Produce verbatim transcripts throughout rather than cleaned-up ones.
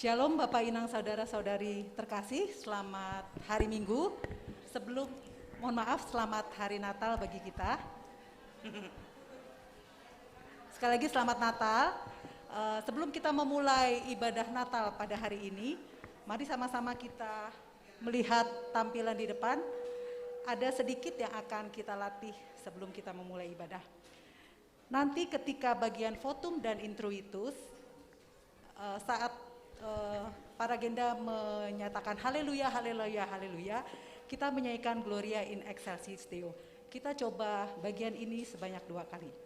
Shalom Bapak Inang Saudara-saudari terkasih, selamat hari Minggu. Sebelum, mohon maaf, selamat hari Natal bagi kita. Sekali lagi selamat Natal. Eh, sebelum kita memulai ibadah Natal pada hari ini, mari sama-sama kita melihat tampilan di depan. Ada sedikit yang akan kita latih sebelum kita memulai ibadah. Nanti ketika bagian votum dan introitus, eh, saat eh, para genda menyatakan haleluya, haleluya, haleluya, kita menyanyikan Gloria in Excelsis Deo. Kita coba bagian ini sebanyak dua kali.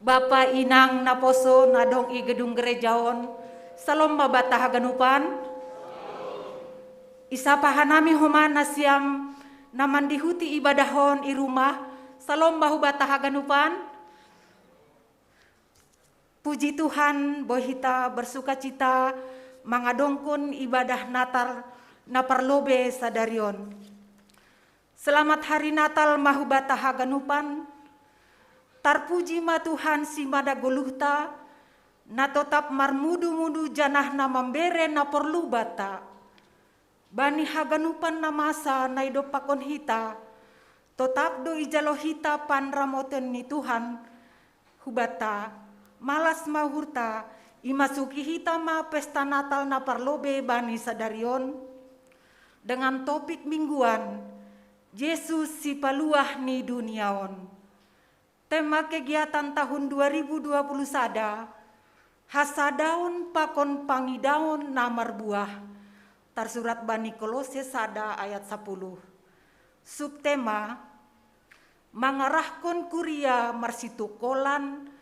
Bapa inang naposo na dong i gedung gereja on, salom ma banta haganupan. Isapa hanami homa nasiam na mandihuti ibadah on i rumah, salom ma hubanta haganupan. Puji Tuhan, boi hita bersukacita mangadongkon ibadah Natal na parlobei sadari on. Selamat Hari Natal ma hubanta haganupan. Tarpuji ma Tuhan simada goluhta, na totap marmudu-mudu janah na mambere na porlu banta. Bani haganupan na masa na idompakkon hita, totap do ijalo hita panramotion ni Tuhan hubanta. Malas ma uhurta, imasuki hita ma pesta Natal na parlobei bani sadari on, dengan topik mingguan, Jesus Sipaluah ni dunia on. Tema kegiatan tahun dua ribu dua puluh sada, hasadaon pakon pangidaon na marbuah, tarsurat bani Kolose sada ayat sapuluh. Subtema, mangarahkon kuria marsitungkolan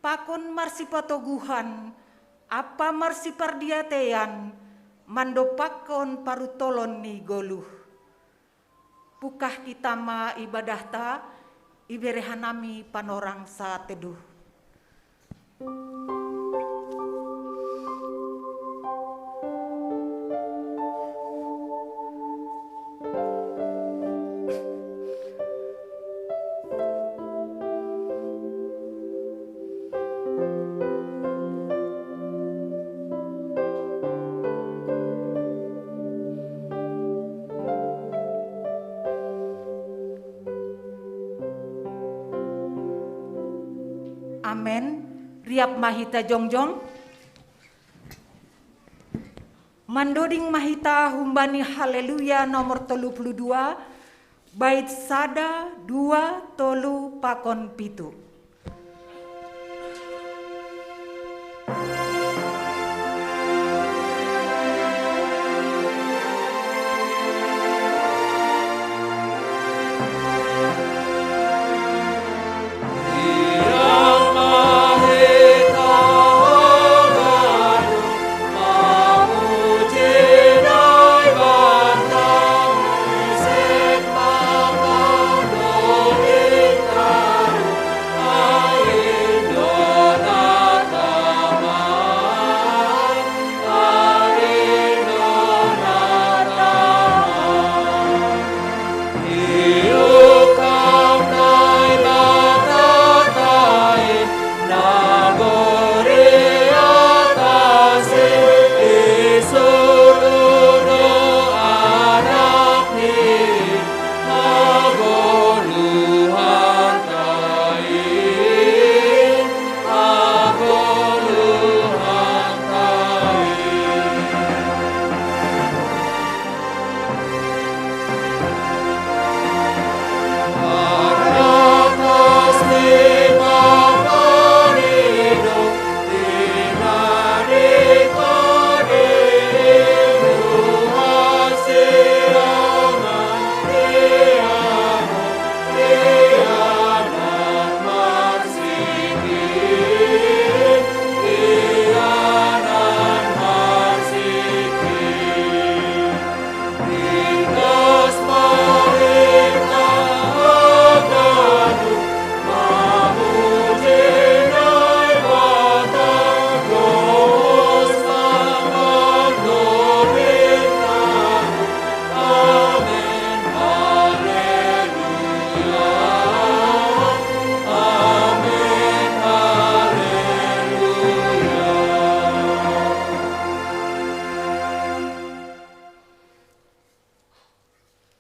pakon marsipatoguhan ampa marsipardiateian mandompakkon paruntolon ni goluh. Pungkah hita ma ibadahta, ibere hanami panorang sateduh. Amen. Riap ma hita jongjong. Mandoding ma hita humbani Haleluya nomor tolu puluh dua, bait sada, dua, tolu, pakon pitu.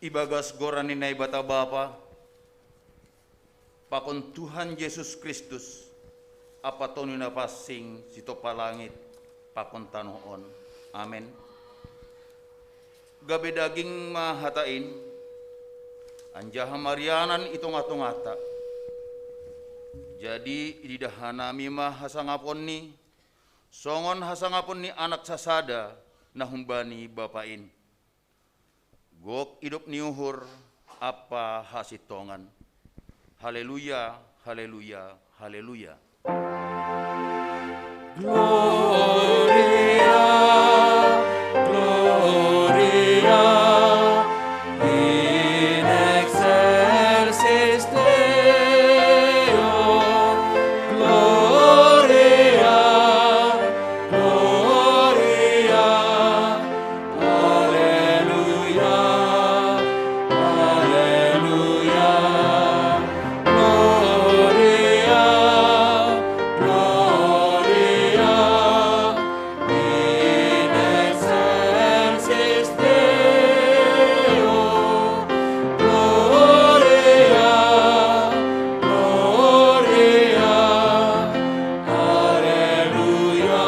Ibagas goran ni Naibata Bapa, pakon Tuhan Jesus Kristus, ampa Tondi Napansing, sitompa langit pakon tanoh on. Amen. Gabe daging ma hata in, anjaha marianan i tongah-tongahta. Jadi ididah hanami ma hasangaponni, songon hasangapon ni anak sasada na humbani Bapa in. Gok idop ni uhur ampa hasintongan. Haleluya, haleluya, haleluya. Gloria, Gloria in excelsis Deo. Gloria, Gloria, Alleluia, Alleluia. Gloria, Gloria in excelsis Deo. Gloria, Gloria, Alleluia,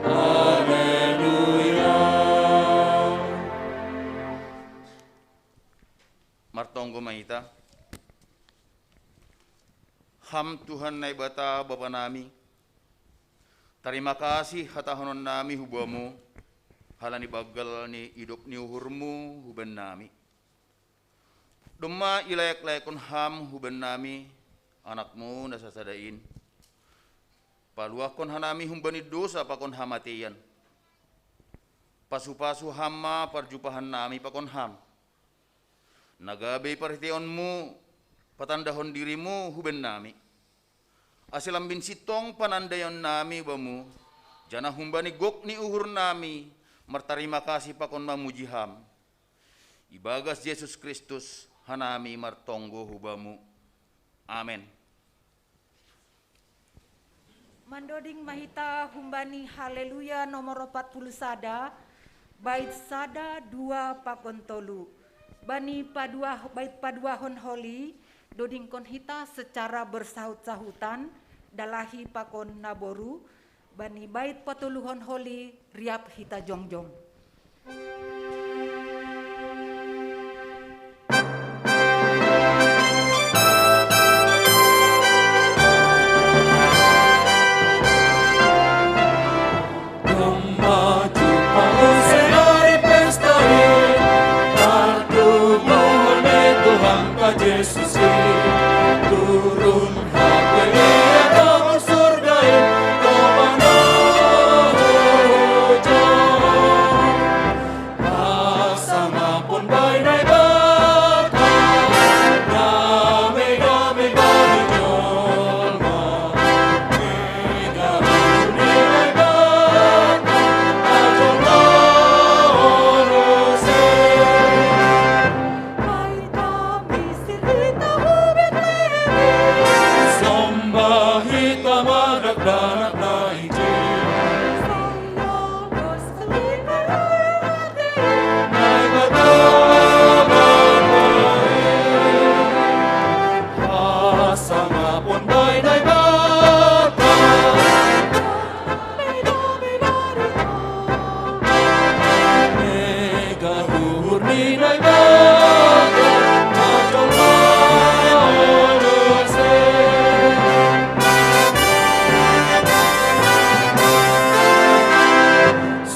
Alleluia. Martonggo ma hita. Ham Tuhan Naibata Bapa nami, tarima kasih hatahonon nami hu Bamu, halani banggal ni idop ni uhurmu hu bannami. Domma ilayak-layakon Ham hu bannami, Anakmu na sasada in. Paluahkon hanami humbani dosa pakon hamateian. Pasu-pasu Ham ma parjumpahannami pakon Ham. Na gabe parhiteionmu patandahon dirimu hu bannami. Ase lambin sintong panandaionnami Bamu, janah humbani gok ni uhurnami martarima kasih pakon mamuji Ham. Ibagas Jesus Kristus hanami martonggo hu Bamu. Amen. Mandoding ma hita humbani Haleluya nomor opat puluh sada, bait sada, dua pakon tolu. Bani paduah, bait paduahon holi, dodingkon hita secara bersahut-sahutan, dalahi pakon naboru. Bani bait patoluhon holi, riap hita jongjong. Turun hape ia tongol surga i, topang dohot Hasangapon bai Naibata, dame-dame bani jolma. Mega uhur ni Naibata, ajolmaon use. Bai tamisir hita hu Betlehem i. Sombah hita ma dakdanak na i.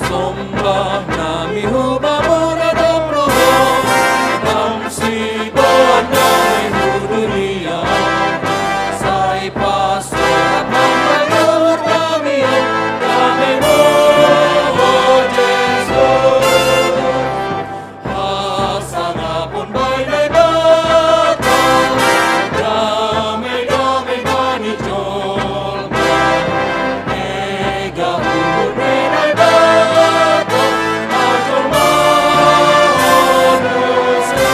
Sombah nami hu Bamu na dob roh, bangsi boan nami hu dunia. Sai pasu nami hu dunia, dame-dame Jesus. Hasangapon bai Naibata, dame-dame bani jolma. Mega uhur ni Naibata, ajolmaon use.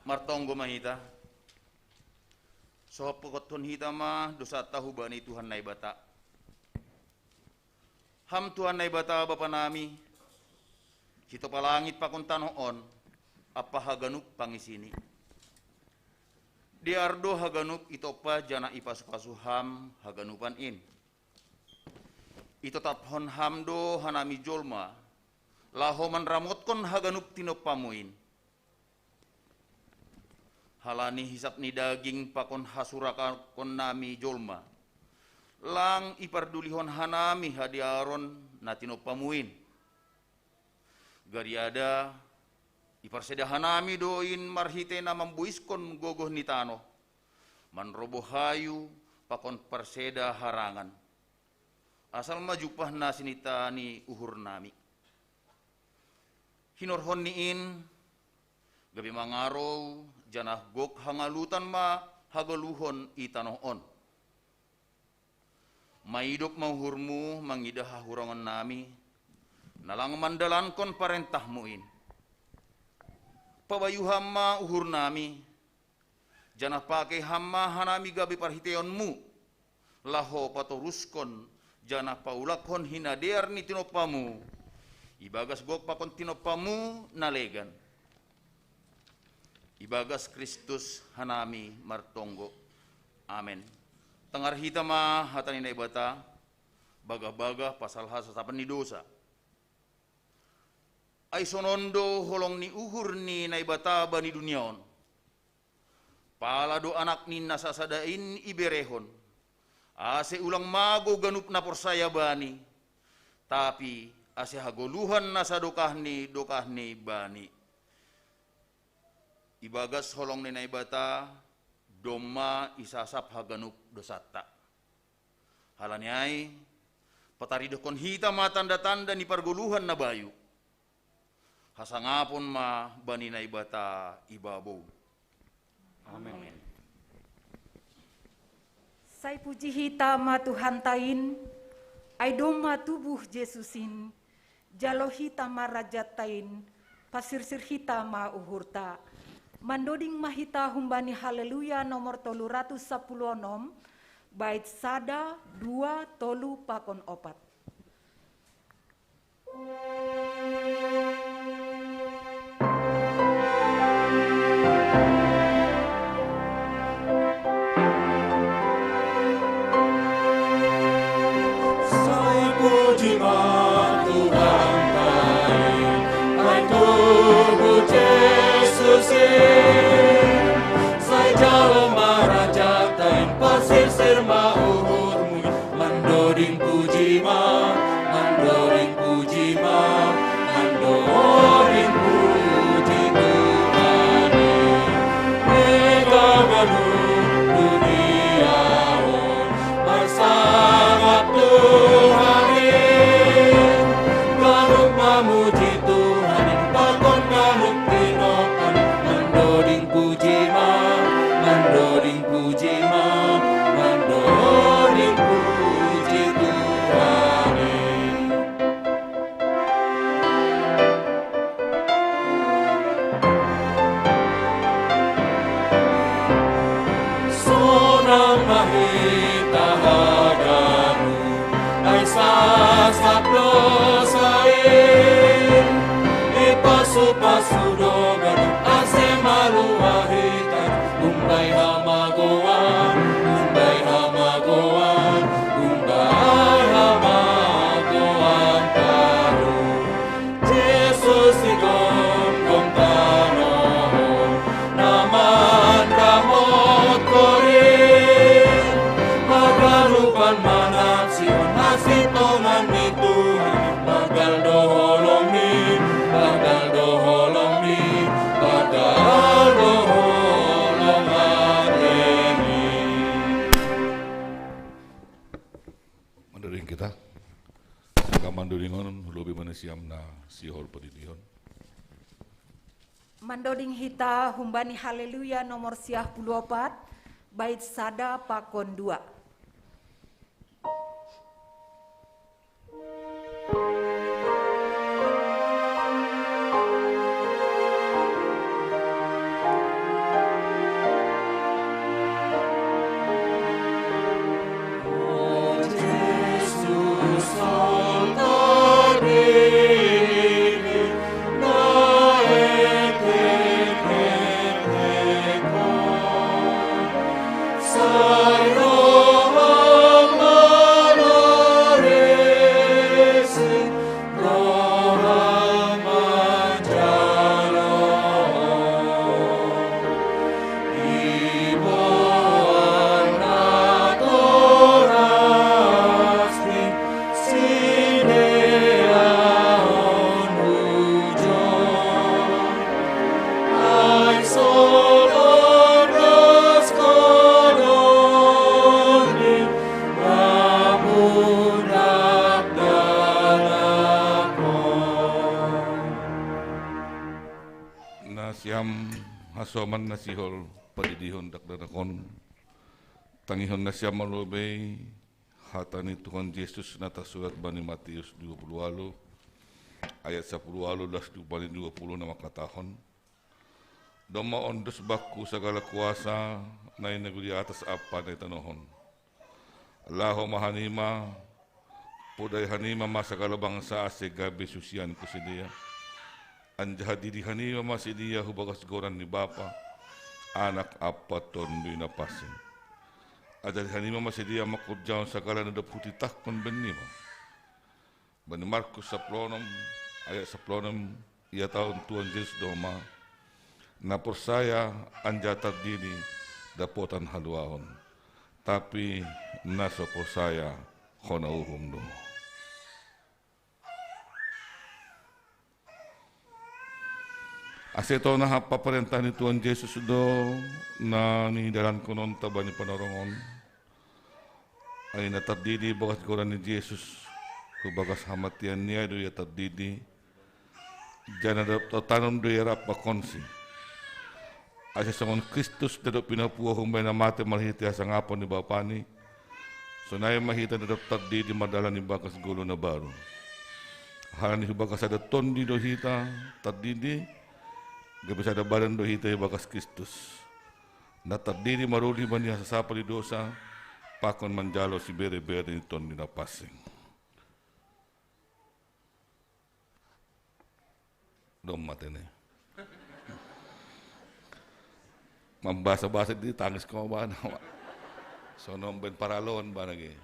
Martonggo ma hita. Sohop pungkothon hita ma dosanta hu Bamu Tuhan Naibata. Ham Tuhan Naibata Bapa nami, sitopa langit pakon tanoh on, ampa haganup pangisini. Dear do haganup itompa janah ipasu-pasu Ham haganupan in. Itotapkon Ham do hanami jolma, laho manramotkon haganup tinompamu in. Halani hisap ni daging pakon hasurakon nami jolma, lang ipardulihon hanami hadearon na tinompamu in. Gariada, Iparseda hanami do in marhitei na mamboiskon gogoh ni tanoh, manroboh hayu pakon parseda harangan. Asal ma jumpah na sinita ni uhurnami. Hinorhon ni in, gabe mangarou, janah gok hangalutan ma hagoluhon i tanoh on. Maidop ma uhurmu mangidah hahurongon nami, na lang mandalankon parentahmu in. Pabayu ham ma uhurnami, janah pakei ham ma hanami gabe parhiteionmu, laho patoruskon janah paulakhon hinadear ni tinompamu, ibagas gok pakon tinompamu na legan. Ibagas Kristus hanami martonggo. Amen. Tangar hita ma hata ni Naibata, bagah-bagah pasal hasasapan ni dosa. Ai sonon do holong ni uhur ni Naibata bani dunia on. Pala do Anak ni na sasada in iberehon, ase ulang mago ganup na porsaya Bani, tapi ase hagoluhan na sadokah ni dokahni Bani. Ibagas holong ni Naibata, domma isasap haganup dosanta. Halani ai, pataridohkon hita ma tanda-tanda ni pargoluhan na bayu. Hasangapon ma bani Naibata ibabou. Amen. Sai puji hita ma Tuhanta in, ai domma tubuh Jesus in, jalo hita ma rajanta in, pasirsir hita ma uhurta. Mandoding ma hita humbani Haleluya nomor tolu ratus sapuluh onom, bait sada, dua, tolu, pakon opat. Sai puji ma Tuhanta in, ai tubuh Jesus in, sai jalo ma rajanta in, pasirsir ma uhurmu in, mandoding puji ma, mandoding puji ma, mandoding puji Tuhan in. Di ganup dunia on, marsangap Tuhan in, ganup mamuji Tuhan in, pakon ganup tinopa in, mandoding puji ma, mandoding puji ma, mandoding puji Tuhan in. Sonang ma hita haganup, ai sasap dosa in, ipasu-pasu do ganup ase malua hita, umbai hamagoan, umbai hamagoan, umbai hamagoan talu. Jesus igomgom tanoh on, na manramot kori, haganupan manat Sion, hasitongan ni Tuhan, banggal do holong ni, banggal do holong ni, banggal do holong atei ni. Mandoding hita. Sangkap mandodingon, hulobi ma nasiam na sihol padidihon. Mandoding hita humbani Haleluya nomor siah puluh opat, bait sada pakon dua. Soman na sihol padidihon dakdanakon. Tangihon nasiam ma lobei hata ni Tuhan Jesus na tarsurat bani Matius dua puluh walu, ayat sapuluh walu lasu bani dua puluh na mangkatahon: Domma ondos Bakku sagala kuasa na i nagori atas ampa na i tanoh on. Laho ma hanima, podai hanima ma sagala bangsa ase gabe susianKu sidea. Anjaha didi hanima ma sidea hubagas goran ni Bapa, Anak ampa Tonduy Napansing. Ajari hanima ma sidea mangkorjahon sagala na dob Hutitahkon bannima. Bani Markus sapuluh onom ayat sapuluh onom, ihatahon Tuhan Jesus do ma: Na porsaya anjaha tardidi dapotan haluaon, tapi na so porsaya hona uhum do. Ase tona hap paparentah ni Tuhan Jesus do na nidalankononta bani panorong on. Ai na tardidi bagas goran ni Jesus, hubagas hamatian ni ai do ia tardidi, janah dob tartanom do ia rap pakonsi. Ase songon Kristus na dob pinapuho humbani na mate marhitei hasangapon ni Bapani, sonai ma hita na dob tardidi mardalan ibagas goluh na baru. Halani hubagas sada tondi do hita tardidi, gabe sada badan do hita ibagas Kristus. Na tardidi maruli bani hasasapon ni dosa, pakon manjalo siberebere ni Tondi Napansing. Domma tene. Mambasabasa di tangis ko bana. Sono ben paralon bana ge.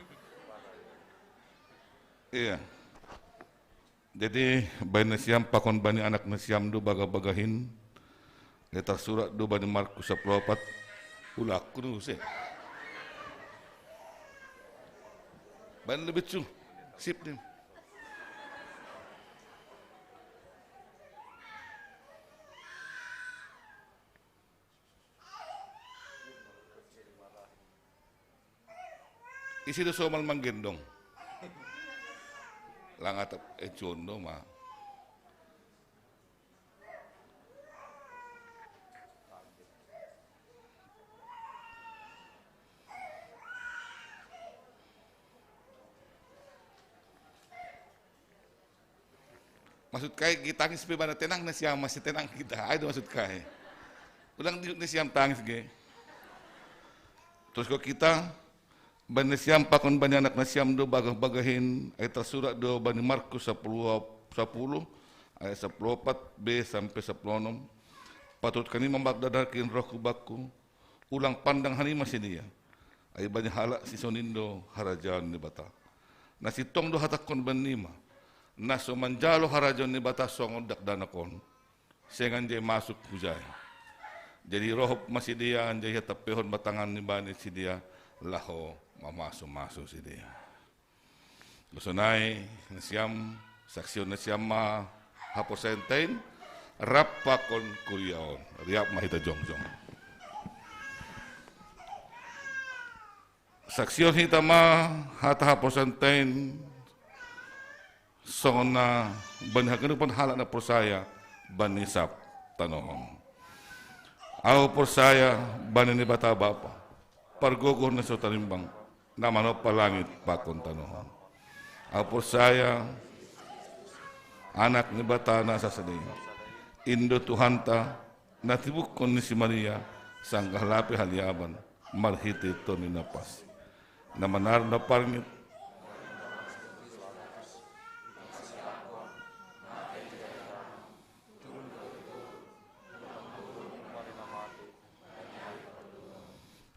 Iya. Jadi bahen nasiam pakon bani anak nasiam do bagah-bagahin, na tarsurat do bani Markus sapuluh opat. Ulakku do se. Bahen lebih cu. Sip din. Ise do somal manggendong? Langat ecuon do ma. Maksud kai ge tangis pe bana tenang nasiam masih tenang kita. Ai do maksud kai. Ulang di nasiam tangis ge. Terus ko kita bani nasiam pakon bani anak nasiam do bagah-bagahin ai tarsurat do bani Markus sapuluh, sapuluh ayat sapuluh opat be sampe sapuluh onom. Patut hanima magdadahon rohku bakku. Ulang pandang hanima sidea. Ai bani halak sisongon i do harajaon ni Naibata. Na sintong do hatangkon bannima, na so manjalo harajaon ni Naibata songon dakdanak on, seng anjai masuk hujai. Jadi roh ma sidea anjai hatampehon ma tangan ni bani sidea laho mamasu-masu sidea. Sonai nasiam, saksihon nasiam ma haporsayaanta in rap pakon kuria on. Riap ma hita jongjong. Saksihon hita ma hata haporsayaanta in songon na bani haganupan halak na porsaya bani sab tanoh on. Ahu porsaya bani Naibata Bapa, pargogoh na so tarimbang, na manompa langit pakon tanoh on. Ahu porsaya Anak ni Naibata na sasada in, in do Tuhanta, na tibukkon ni si Maria sanggah lape haliaban marhitei Tondi Napansing, na manaron na parngit.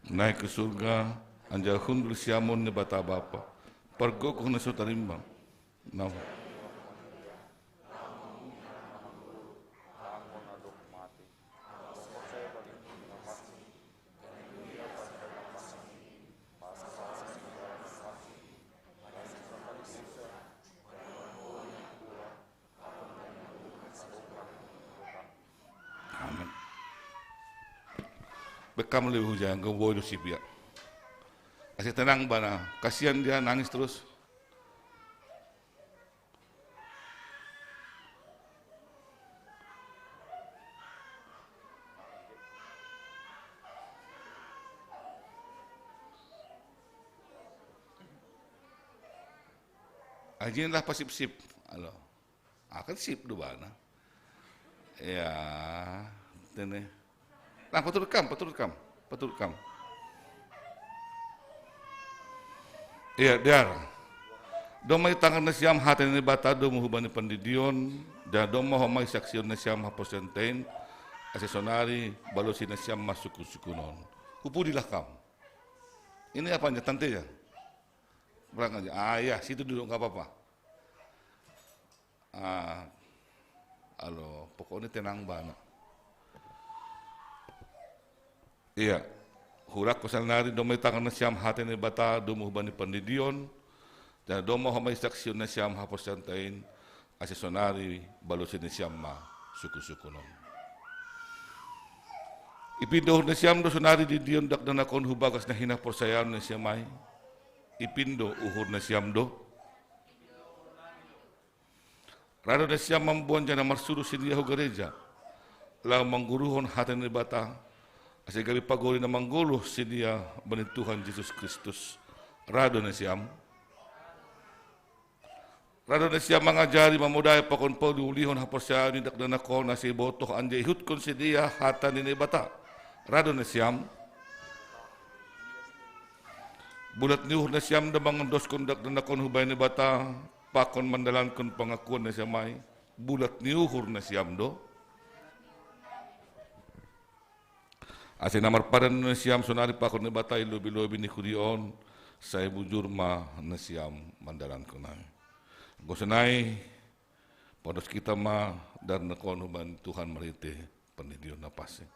Naik hu surga, anjaha hundul siamun ni Naibata Bapa, pargogoh na so tarimbang. Nah. Amin. Bekam lebih hujan, gue boy lu sipia. Kasih tenang bana, kasihan dia nangis terus. Ajin lah pasip-sip. Alo. Ah, kan sip do bana. Ya, tene. Nah, paturut kam, paturut kam, paturut kam. Iya, diar. Domma itangar nasiam hata ni Naibata domu hubani pandidion, dan domma homai saksion nasiam haposan tain, ase sonari balosi nasiam ma sukun-sukunon. Hupudilah kam. Ini apanya, tantenya? Pulang aja. Ah, iya, situ duduk, nggak apa-apa. Ah, alo, pokoknya tenang bana. Iya. Hurak kosan nari domma itangar nasiam hata ni Naibata domu hubani pandidion, dan domma homai saksion nasiam haposan tain, ase sonari balosi nasiam ma sukun-sukunon. Ipindo uhur nasiam do sonari didion dakdanakon hu bagas na hinaporsayaon nasiam ai? Ipindo uhur nasiam do? Ra do nasiam mamboan janah marsuruh sidea hu gareja, laho manggoruhon hata ni Naibata, ase gabe pagori na manggoluh sidea bani Tuhan Jesus Kristus? Ra do nasiam? Ra do nasiam mangajari, mamodai pakon pauliulihon haporsayaon ni dakdanak on, ase ibotoh anjaha iihutkon sidea hata ni Naibata? Ra do nasiam? Bulat ni uhur nasiam do mangondoskon dakdanak on hubahen Naibata, pakon mandalankon pangakuan nasiam ai? Bulat ni uhur nasiam do? Ase na marpadan do nasiam sonari pakon Naibata i lobi-lobi ni kuria on, sai bujur ma nasiam mandalankon ai. Anggo sonai, pados hita ma dakdanak on hubahen Tuhan marhite pandidion na pansing.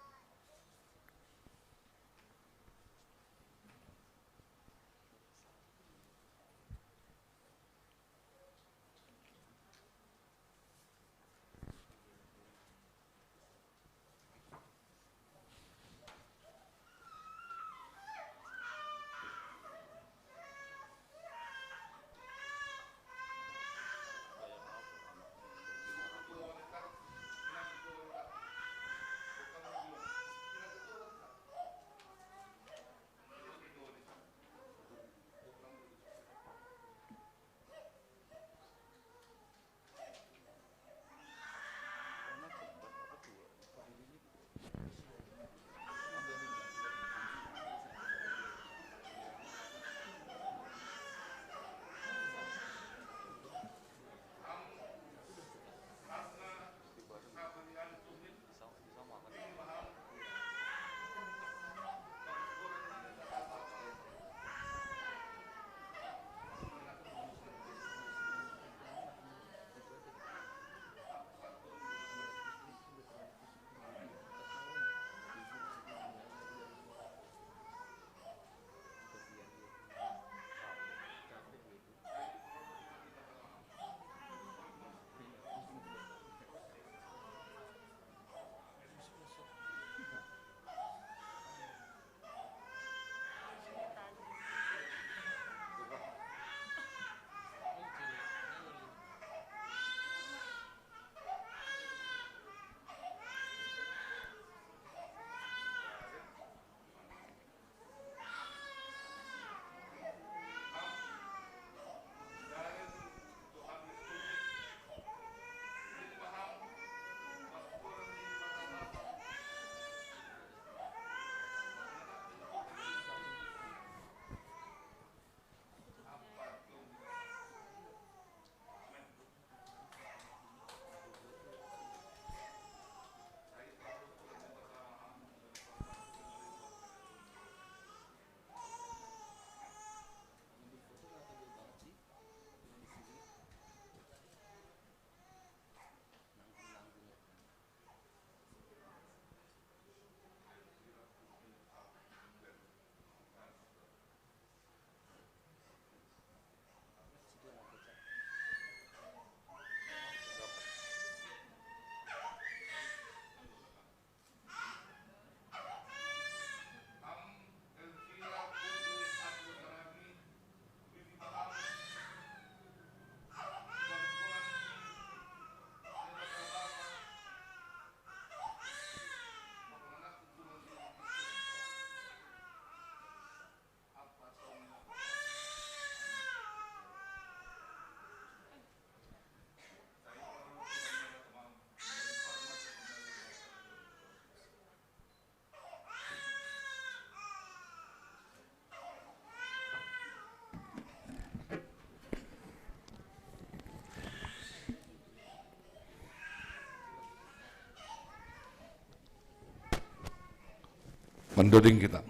Doding kita.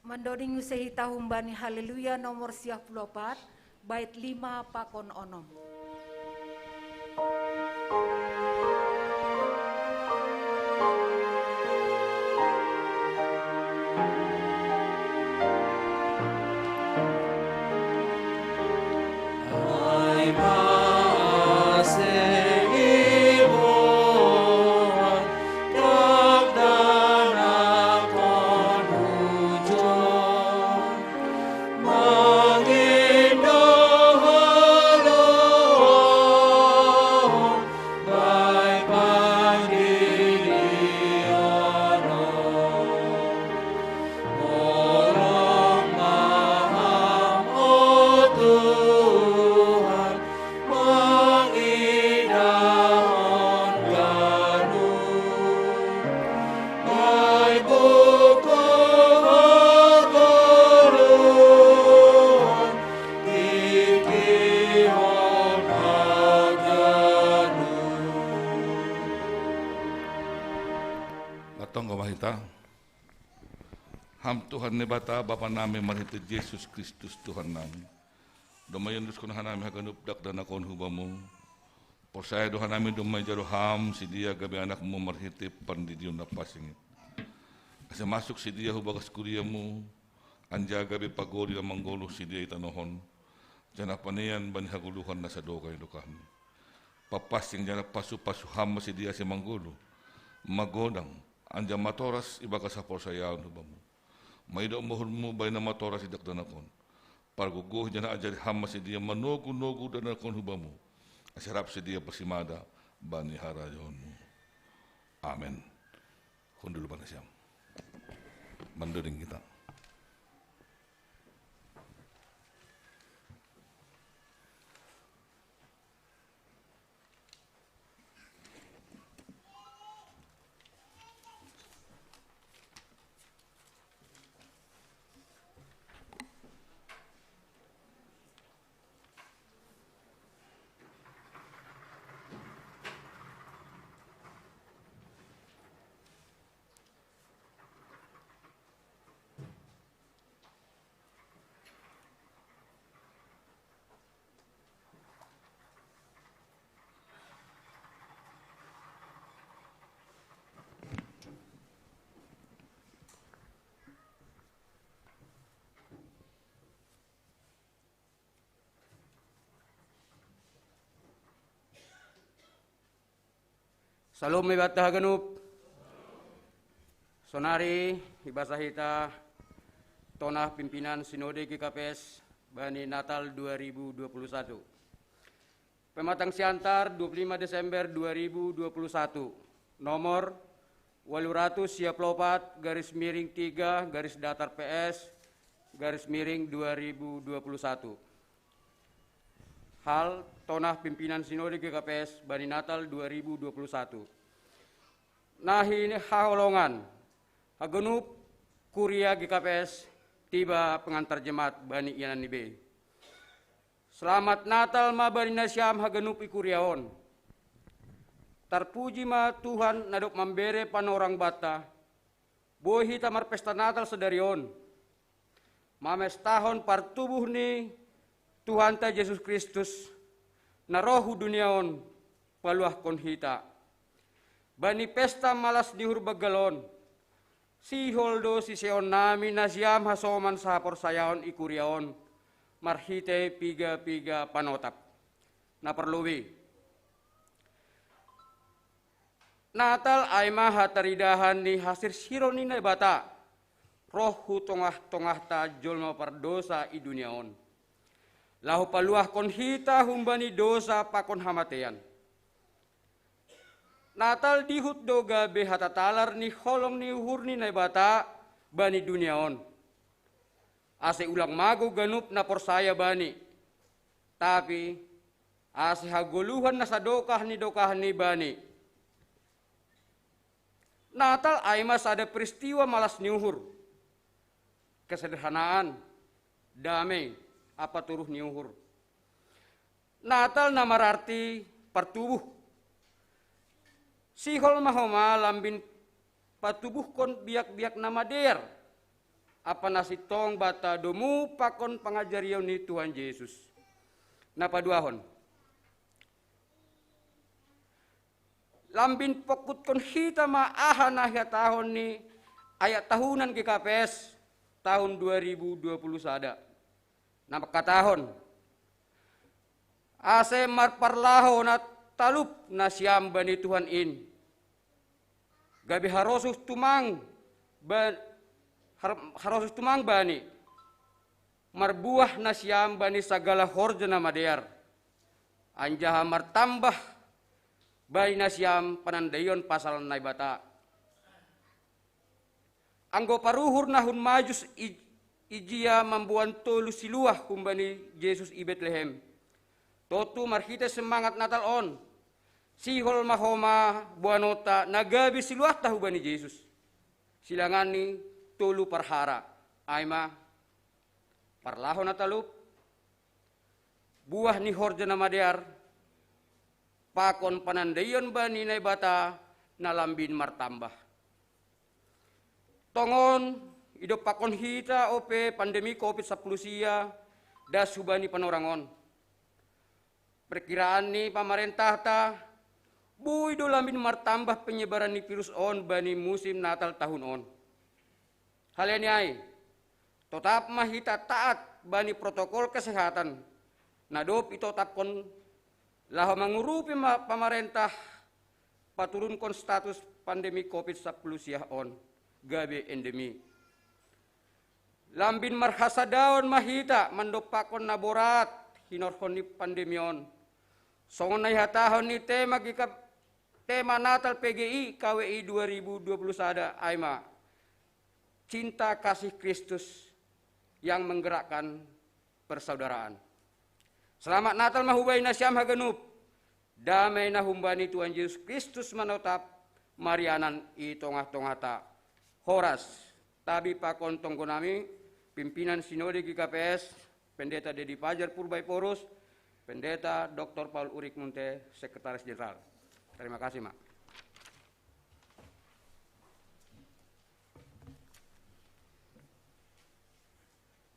Mandoding use hita humbani Haleluya nomor siah puluh opat, bait lima pakon onom. Latongga ma hita. Ham Tuhan Naibata, Bapa nami, marhitei Jesus Kristus Tuhan nami, domma iondoskon hanami haganup dakdanak on hu Bamu. Porsaya do hanami domma ijalo Ham si Dia gabe anakMu marhitei pandidion na pansing i, ase masuk si Dia hu bagas kuria-Mu, anjaha gabe pagori na manggoluh si Dia i tanoh on, janah panean bani hagoluhan na sadokah ni dokahni. Papansing janah pasu-pasu Ham ma si Dia ase manggoluh, magodang, anjaha matoras ibagas haporsayaon hu Bamu. Maidop ma uhur-Mu bahen na matoras i dakdanak on. Pargogohi janah ajari Ham ma si Dia manogu-nogu dakdanak on hu Bamu, ase rap si Dia pasimada bani harajaon-Mu. Amen. Hundul ma nasiam. Mandoding kita. Salom ma ibanta haganup. Sonari ibasa hita tonah pimpinan Sinode G K P S bani Natal dua ribu dua puluh satu. Pematang siantar dua puluh lima Desember dua ribu dua puluh satu, nomor walu ratus sia puluh opat garis miring tiga garis datar P S garis miring dua ribu dua puluh satu. Hal tonah pimpinan Sinode G K P S bani Natal dua ribu dua puluh satu. Nahi ni haholongan, haganup kuria G K P S, tiba pengantar jemaat bani ianan ni bei. Selamat Natal ma bani nasiam haganup i kuria on. Tarpuji ma Tuhan na dob mambere panorang banta, boi hita marpesta Natal sadari on, mamestahon partubuh ni Tuhanta Jesus Kristus, na roh hu dunia on paluahkon hita. Bani pesta malas ni uhur banggal on, sihol do siseon nami nasiam hasoman sahaporsayaon i kuria on marhitei piga-piga panotap. Na parlobei, Natal ai ma hataridahan ni hasirsiron ni Naibata, roh hu tongah-tongahta jolma pardousa i dunia on, laho paluahkon hita humbani dousa pakon hamateian. Natal dihut do gabe hatatalar ni holong ni uhur ni Naibata bani dunia on, ase ulang mago ganup na porsaya Bani, tapi ase hagoluhan na sadokah ni dokahni Bani. Natal ai ma sada peristiwa malas ni uhur, kesederhanaan, damei, ampa toruh ni uhur. Natal na mararti partubuh. Sihol ma homa lambin patubuhkon biak-biak na madear, apa na sintong banta domu pakon pangajarion ni Tuhan Jesus. Na paduahon, lambin pongkuthon hita ma aha na ihatahon ni ayat tahunan G K P S tahun dua ribu dua puluh sada. Na mangkatahon, ase marparlaho na talup nasiam bani Tuhan in, gabe harosuh tumang ba-, har-, harosuh tumang bani, marbuah nasiam bani sagala horja na madear, anjaha martambah bani nasiam panandaion pasal Naibata. Anggo paruhur na hun Majus i-, ijia mamboan tolu siluah humbani Jesus i Betlehem. Tontu marhitei semangat Natal on, sihol ma homa boanonta na gabe siluahta hubani Jesus. Silanganni tolu parhara, ai ma parlaho na talup, buah ni horja na madear, pakon panandaion bani Naibata na lambin martambah. Tongon, idompakkon hita ope pandemi covid sampulu sia das hubani panorang on. Perkiraan ni pamarentahta, boi do lambin martambah penyebaran ni virus on bani musim Natal tahun on. Halani ai, totap ma hita taat bani protokol kesehatan na dob itotapkon, laho mangurupi ma pamarentah paturunkon status pandemi covid sampulu siah on gabe endemi. Lambin marhasadaon ma hita mandompakkon na borat hinorhon ni pandemi on. Songon na ihatahon ni tema G K, tema Natal P G I K W I dua ribu dua puluh sada, ai ma cinta kasih Kristus yang menggerakkan persaudaraan. Selamat Natal ma hubani nasiam haganup. Dame na humbani Tuhan Jesus Kristus manotap marianan i tongah-tongahta. Horas, tabi pakon tonggonami, pimpinan Sinode G K P S, Pendeta Dedi Fajar Purba Ephorus, Pendeta Doktor Paul Urik Munte, Sekretaris Jenderal. Terima kasih, Mak.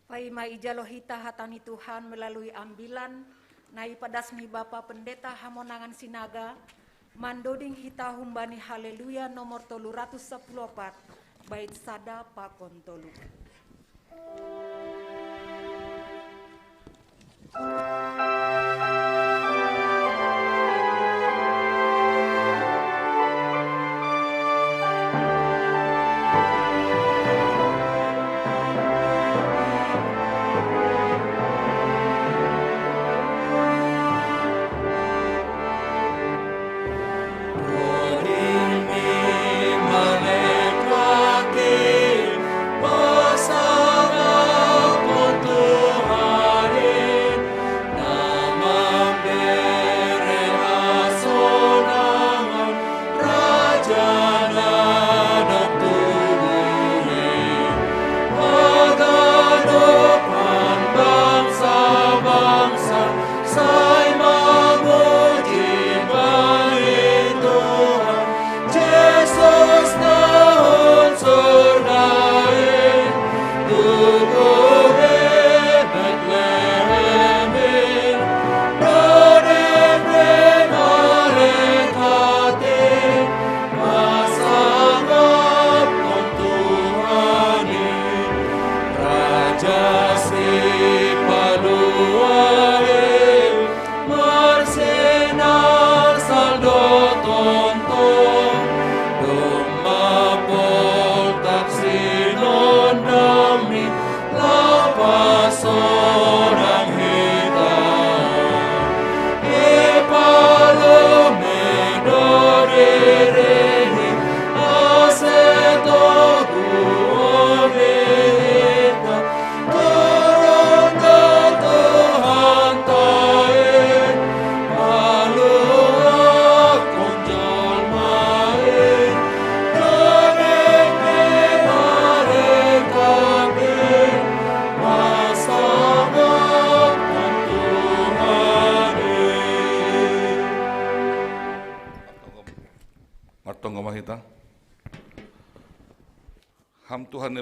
Paima ijalo hita hata ni Tuhan melalui ambilan na ipadas ni Bapa Pendeta Hamonangan Sinaga, mandoding hita humbani Haleluya nomor tolu ratus sapuluh opat, bait sada pakon tolu.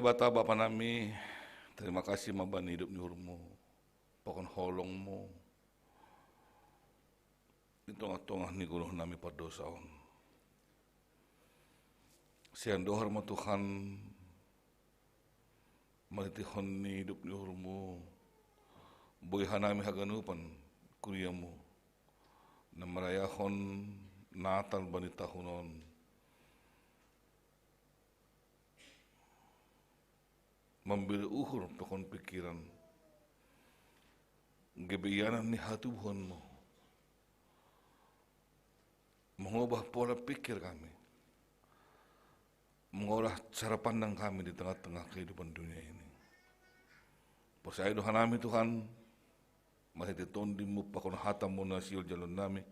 Bata Bapa nami, tarima kasih ma bani idop ni uhurmu, pakon holongmu, di tongah-tongah ni goluh nami pardosa on. Sian dohor ma Tuhan, marhitehon ni idop ni uhurmu, boi hanami haganupan kuriamu, na marayahon Natal bani tahun on, mambere uhur pakon pikiran, gabe ianan ni hatubuhonmu, mangubah pola pikir kami, mangolah cara pandang kami di tengah-tengah kehidupan dunia ini. Porsea do hanami Tuhan, marhite Tondimu pakon hatamu na sihol jaloon nami,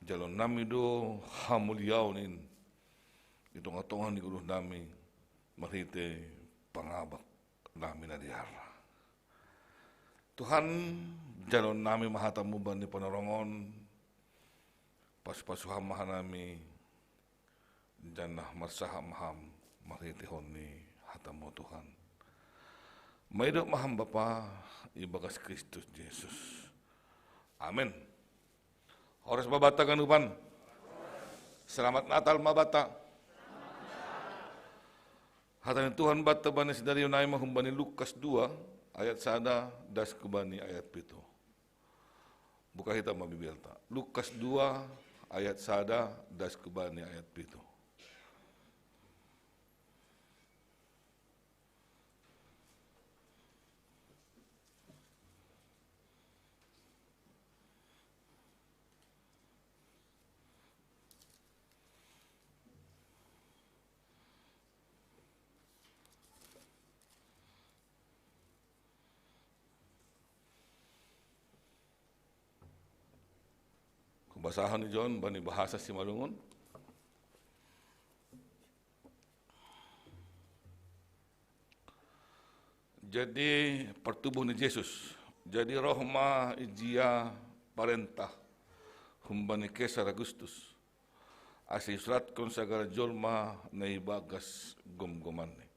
jaloon nami do hamuliaon in di tongah-tongah ni goluh nami, marhite pangabak nami na dear. Tuhan, jaloon nami ma hatamu bani panorong on, pasu-pasu Ham ma hanami, janah marsahap ma Ham marhitehon ni hatamu Tuhan. Maidop ma Ham Bapa, ibagas Kristus Jesus. Amen. Horas ma banta ganupan. Selamat Natal ma banta. Hata ni Tuhan banta bani sadari on, ai ma humbani Lukas dua ayat sada das hu bani ayat pitu. Buka hita ma Bibelta. Lukas dua ayat sada das hu bani ayat pitu. Hubasahon i John bani bahasa Simalungun. Jadi partubuh ni Jesus. Jadi roh ma ijia parentah humbani Kesar Agustus, ase isuratkon sagala jolma na ibagas gomgomanni.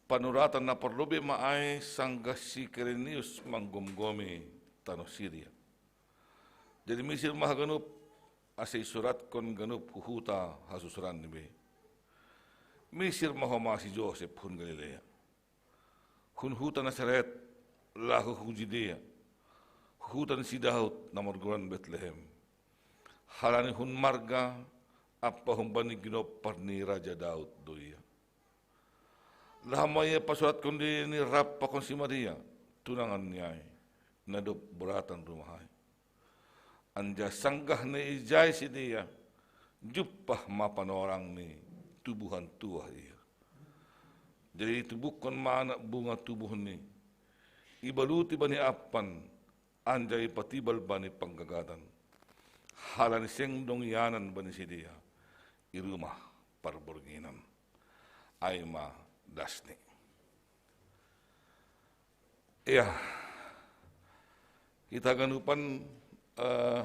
Panuratan na parlobei ma ai sanggah si Kirenius manggomgomi tanoh Siria. Jadi misir ma haganup, ase isuratkon ganup hu huta hasusuranni be. Misir ma homa si Josep hun Galilea, hun huta Nasaret, laho hu Judea, hu huta ni si Daud na margoran Betlehem. Halani hun marga ampa humbani ginompar ni Raja Daud do ia. Laho ma ia pasuratkon dirini rap pakon si Maria, tunanganni ai, na dob boratan rumah ai. Anjaha sanggah na ijai sidea, jumpah ma panorangni tubuhan tuah ia. Jadi itubuhkon ma anak bunga tubuhni, ibaluti bani ampan, anjaha ipatibal bani panggagatan. Halani seng dong ianan bani sidea i rumah parbornginan. Ai ma dasni. Ia, hita ganupan, eh,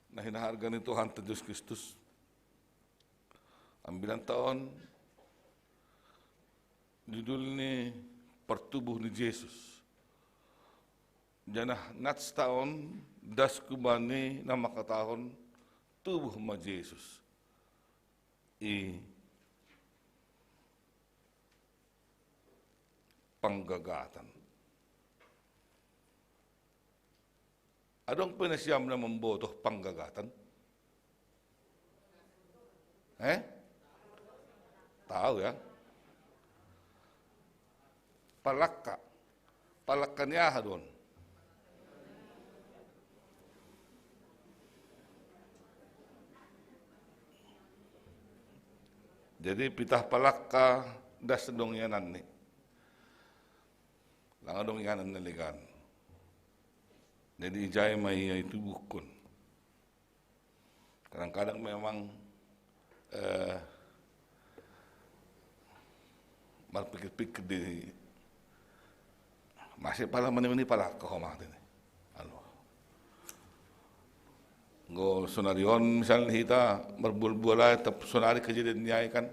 na hinaharga ni Tuhanta Jesus Kristus, ambilanta on judulni Partubuh ni Jesus. Janah natsta on das hu bani na mangkatahon tubuh ma Jesus i panggagatan. Adong pe nasiam na mambotoh panggagatan? Eh? Tahu ya? Palakka. Palakka ni aha do on? Jadi pitah palakka das dong iananni. Lang adong ianan na legan. Jadi ijai ma ia itubuhkon. Kadang-kadang memang, eh, marpikir-pikir di, masih pala mani-mani pala ko mati ni. Alo. Go sonari on misalnya hita marbual-bual ai, tap sonari kejadian ni ai kan.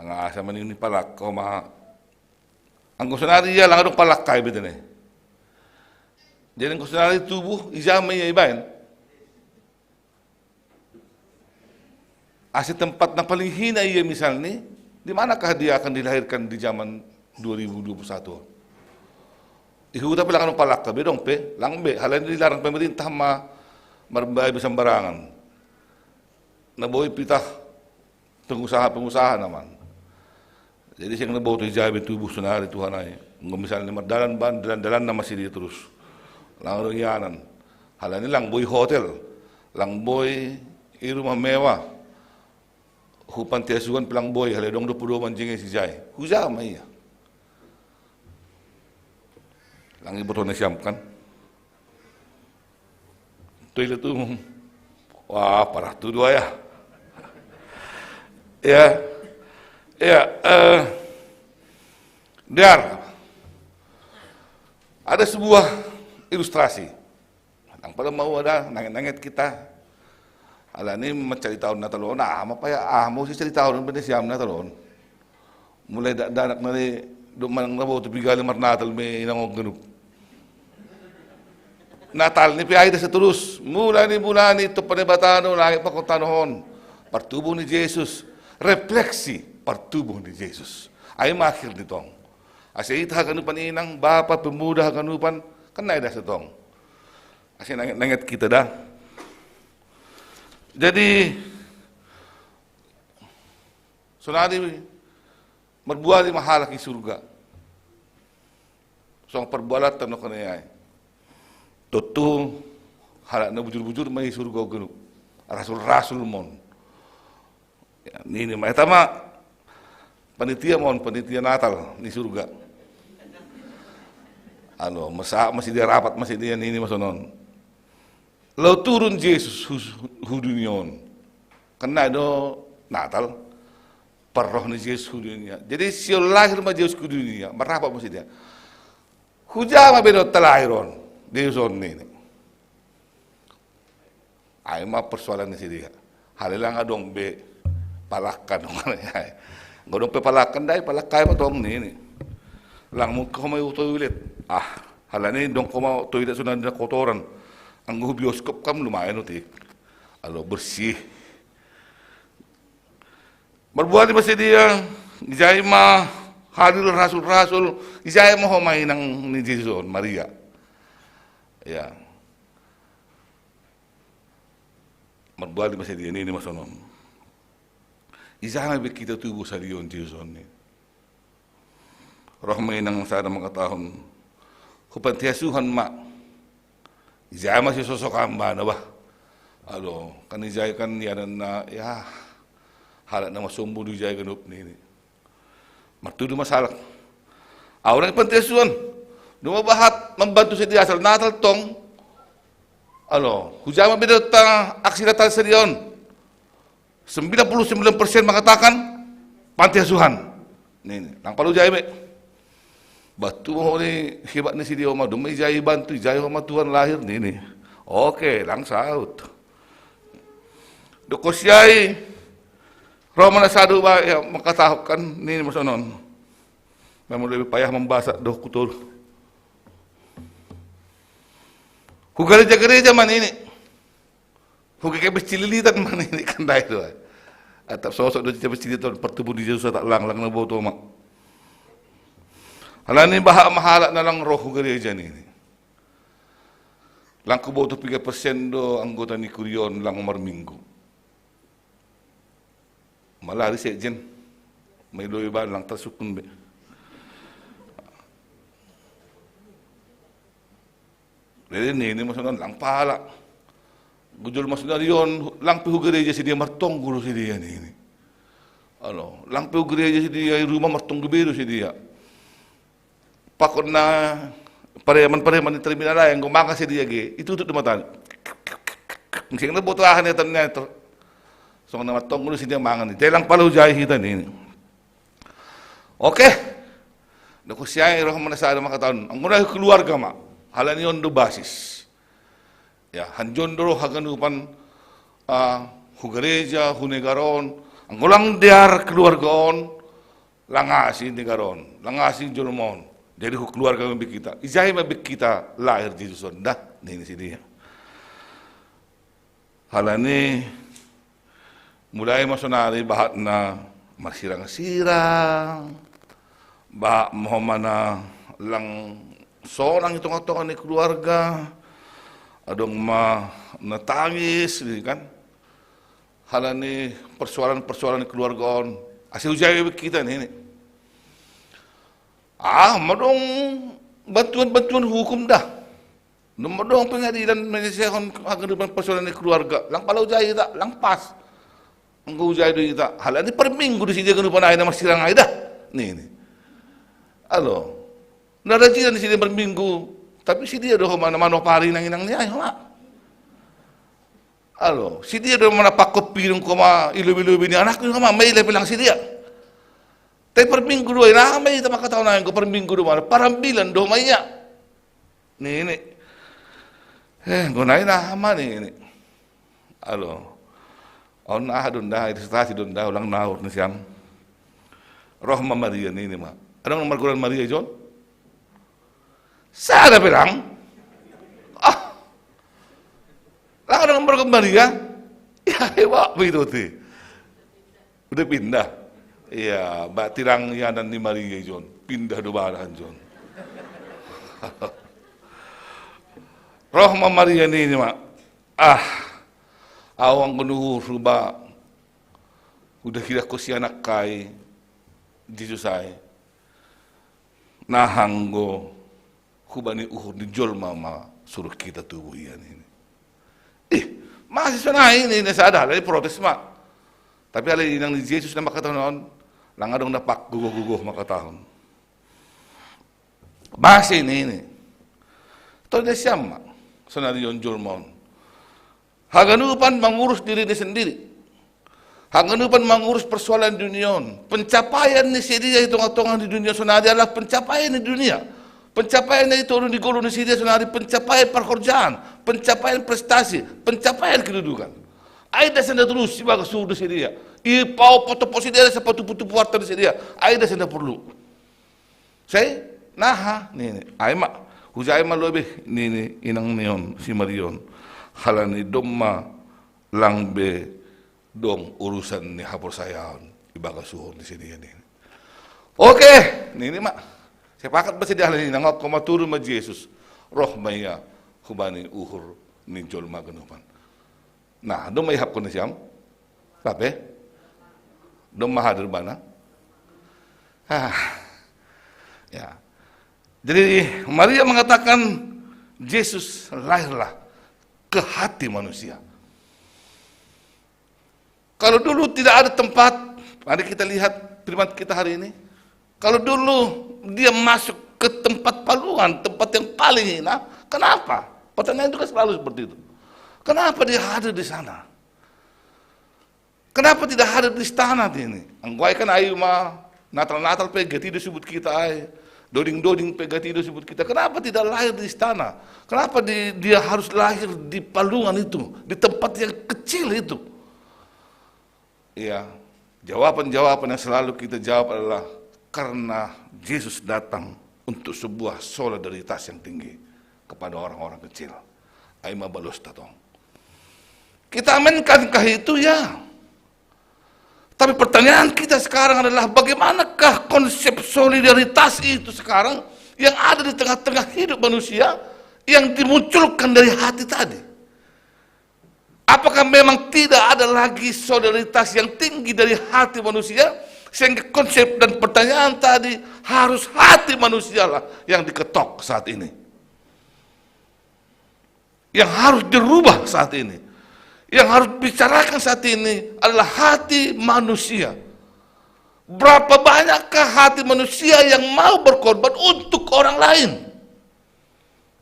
Nga asa manini palakka ma. Anggo sonari ia lang adong palakka i bete ne. Jadi anggo sonari tubuh, ija ma ia ibaen. Asa tempat na paling hina ia misalni, di manakah dia akan dilahirkan di zaman dua ribu dua puluh satu? Ihuta pe lang adong palakka be, dong pe lang be, halani dilarang pemerintah ma marbaen be sambarangan. Na boi pitah pengusaha-pengusaha naman. Jadi seng na boto ija be tubuh sonari Tuhan ai. Anggo misalni mardalan baen, dalan-dalan nama sidea terus. Lang adong ianan. Halani lang boi hotel, lang boi i rumah mewah. Hu panti asuhan pe lang boi, halai adong do pedoman jengges ijai. Huja ma ia. Lang iboto nasiam kan. Toilet umum. Wah, parah tu dua ya. Ya. Ya, eh, Dar. Ada sebuah ilustrasi. Lang pala mau ada nanget-nanget kita. Alani ma caritaon Natal on, ah, ma paya, ah, mau si caritaon be nasiam Natal on. Mulai dakdanak nari, do manang na boto piga lima Natal me inang on ganup. Natal ni pe ai da seterus. Mula ni, mula ni, tompa Debata do langit pakon tano on. Partubuh ni Jesus. Refleksi partubuh ni Jesus. Ai ma akhir ni tong. Asa hita haganupan inang, bapa, pemuda haganupan, kan ai da setong. Asa nanget-nanget kita da. Jadi, sonari marbuali ma halak i surga. Songon parbualanta do hona i ai. Tontu halak na bujur-bujur ma i surga on ganup. Rasul-rasul ma on. Ya, nini ma, eta ma panitia ma on, panitia Natal ni surga. Anu, masa ma sidea, rapat ma sidea, nini ma sonon. Laho turun Jesus hu, hu dunia on. Kan ai do Natal, parroh ni Jesus hu dunia. Jadi sihol lahir ma Jesus hu dunia, marrapat ma sidea. Huja ma be dohot talahir on, Jesus on nini. Ai ma persoalan ni sidea. Halai lang adong be palakka do hona i ai. Anggo adong pe palakka ndai, palakka i ma tong nini. Lang mungkin ho ma i toilet. Ah, halani adong ho ma toilet sonari na kotoran. Anggo hu bioskop kan lumayan otik. Alo bersih. Marbuali ma sidea, ijai ma hadir rasul-rasul, ijai ma homa inang ni Jesus on, Maria. Ya. Marbuali ma sidea, nini ma sonon. Ijai ma be hita tubuh sadion Jesus on nini. Roh ma inang sada mangkatahon, hu panti asuhan ma. Ijai ma sisosokan ibana bah. Alo, kan ijai kan ianan na, ya, halak na masombu do ijai ganup nini. Martudu ma sahalak. Au nang i panti asuhan. Dung bahat mambantu sidea asal Natal tong. Alo, huja ma be dohot aksi Natal sadion. Sembilan puluh sembilan persen mengatakan panti asuhan. Nini, lang pala huja i be. Bah, tu ma ho ni hebat ni sidea on ma, dung ma ijai ibantu, ijai homa Tuhan lahir nini. Oke, lang saut. Dung ho siai, roh ma na sada ba, ya, mangkatahon kan, nini ma sonon. Memang lebih payah membaca dohot kutolu. Hu gareja-gareja ma nini. Hu G K P S Cililitan ma nini kan ndai do. Atap sosok do G K P S Cililitan partubuh ni Jesus, atap lang, lang na huboto ma. Alani bahat ma halak na lang roh hu gareja nini. Lang huboto piga persen do anggota ni kuria on lang marminggu. Malah ari sekjen. Mailoi ba lang tarsukun be. Jadi nini ma sonon lang pala. Gujol ma sonari on, lang pe hu gareja sidea martonggo do sidea nini. Alo, lang pe hu gareja sidea i rumah martonggo be do sidea. Pakon na pareman-pareman ni terminal ai, anggo mangan sidea ge, itutup do matana. Seng na huboto aha ni terminal. Songon na martonggo do sidea mangan. Jadi lang pala huja i hita nini. Oke. Dung ho siai roh ma na sada mangkatahon. Anggo na keluarga ma. Halani on do basis. Ya, hanjon do roh haganupan, ah, hu gareja, hu negara on. Anggo lang dear keluarga on, Lang asi ni garon, lang asi jolma on. Jadi keluarga ma bi kita. Ijai ma bi kita lahir Jesus on. Dah, nini si dia. Halani mulai ma sonari bahatna marsirang-sirang. Bahat ma homana lang sonang i tonga-tonga ni keluarga. Adong ma na tangis, gitu kan. Halani persoalan-persoalan keluarga on. Asi ujai kita ni ini. Ah, madong bantuan-bantuan hukum dah. Madong pengadilan menyelesaikan haganupan persoalan ni keluarga. Lang pala ujai ita, lang pas. Anggo ujai do ita. Halani per minggu disi dia ganupan ai na marsirang ai dah. Ni, ni. Alo. Na rajin disi dia per minggu. Tapi si dia do homa na manopari inang-inang ni ai homa. Alo, si dia do mana pakko pirung koma ilubi-lubi ni anak ni homa, mai lepe lang si dia. Tapi per minggu do ai na mai ita mangkatahon ai anggo per minggu do mana parambilan do homa ia. Ni, ni. Eh, gonai na homa ni, ni. Alo. On aha do nda, ilustrasi do nda, ulang naur ni siam. Roh ma Maria ni, ni ma. Adong na margoran Maria i jon? Sada pe lang. Ah. Lang adong na margoran Maria. Ya, hebat begitu ti. Udah pindah. Iya, bati lang ianan ni Maria i jon. Pindah do badan jon. Roh ma Maria ni, ni ma. Ah. Au anggo nuhur huba. Udah kira ko si anak kai. Jesus ai. Naha anggo hubani uhur ni jolma ma suruh kita tubuh ia ni. Ih, masi sonai ni, ni sada, alai protes ma. Tapi alai inang ni Jesus na mangkatahon on, lang adong na pakgogoh-gogoh mangkatahon. Masi ni, ni. Tong dia siam ma, sonari on jolma on. Haganupan mangurus dirini sendiri. Haganupan mangurus persoalan dunia on. Pencapaian ni si dia i tonga-tonga ni dunia sonari adalah pencapaian ni dunia. Pencapaian na i toru ni golu ni si dia sonari pencapaian parhorjaan, pencapaian prestasi, pencapaian kedudukan. Ai da senda terus si bagas suhur ni si dia. I pau potopo si dia, sapatupu-tupu warta ni si dia. Ai da senda perlu. Sai, naha, ni, ni. Ai ma, hujai ma lobi, ni, ni, inang ni on, si Maria on. Halani domma lang be dong urusan ni haporsayaon ibagas suhur ni si dia ni. Oke, ni, ni ma. Sepakat ba si dia halani, nangop koma turu ma Jesus. Roh ma ia, hubani uhur ni jolma ganupan. Nah, domma ihapkon ni siam? Lape? Domma hadir bana? Ah, ya. Jadi Maria mengatakan Yesus lahirlah ke hati manusia. Kalau dulu tidak ada tempat, mari kita lihat firman kita hari ini. Kalau dulu dia masuk ke tempat palungan, tempat yang paling hina, kenapa? Pertanyaan itu kan selalu seperti itu. Kenapa dia hadir di sana? Kenapa tidak hadir di istana ini? Anggo ai kan ayu ma Natal-Natal pe gati do subut kita ai. Doding-doding pe gati do subut kita. Kenapa tidak lahir di istana? Kenapa di, dia harus lahir di palungan itu, di tempat yang kecil itu? Iya, jawaban-jawaban yang selalu kita jawab adalah karena Yesus datang untuk sebuah solidaritas yang tinggi kepada orang-orang kecil. Ai ma balosta tong. Kita aminkankah itu? Ya. Tapi pertanyaan kita sekarang adalah bagaimanakah konsep solidaritas itu sekarang yang ada di tengah-tengah hidup manusia yang dimunculkan dari hati tadi? Apakah memang tidak ada lagi solidaritas yang tinggi dari hati manusia sehingga konsep dan pertanyaan tadi harus hati manusialah yang diketok saat ini? Yang harus dirubah saat ini, yang harus dibicarakan saat ini adalah hati manusia. Berapa banyakkah hati manusia yang mau berkorban untuk orang lain?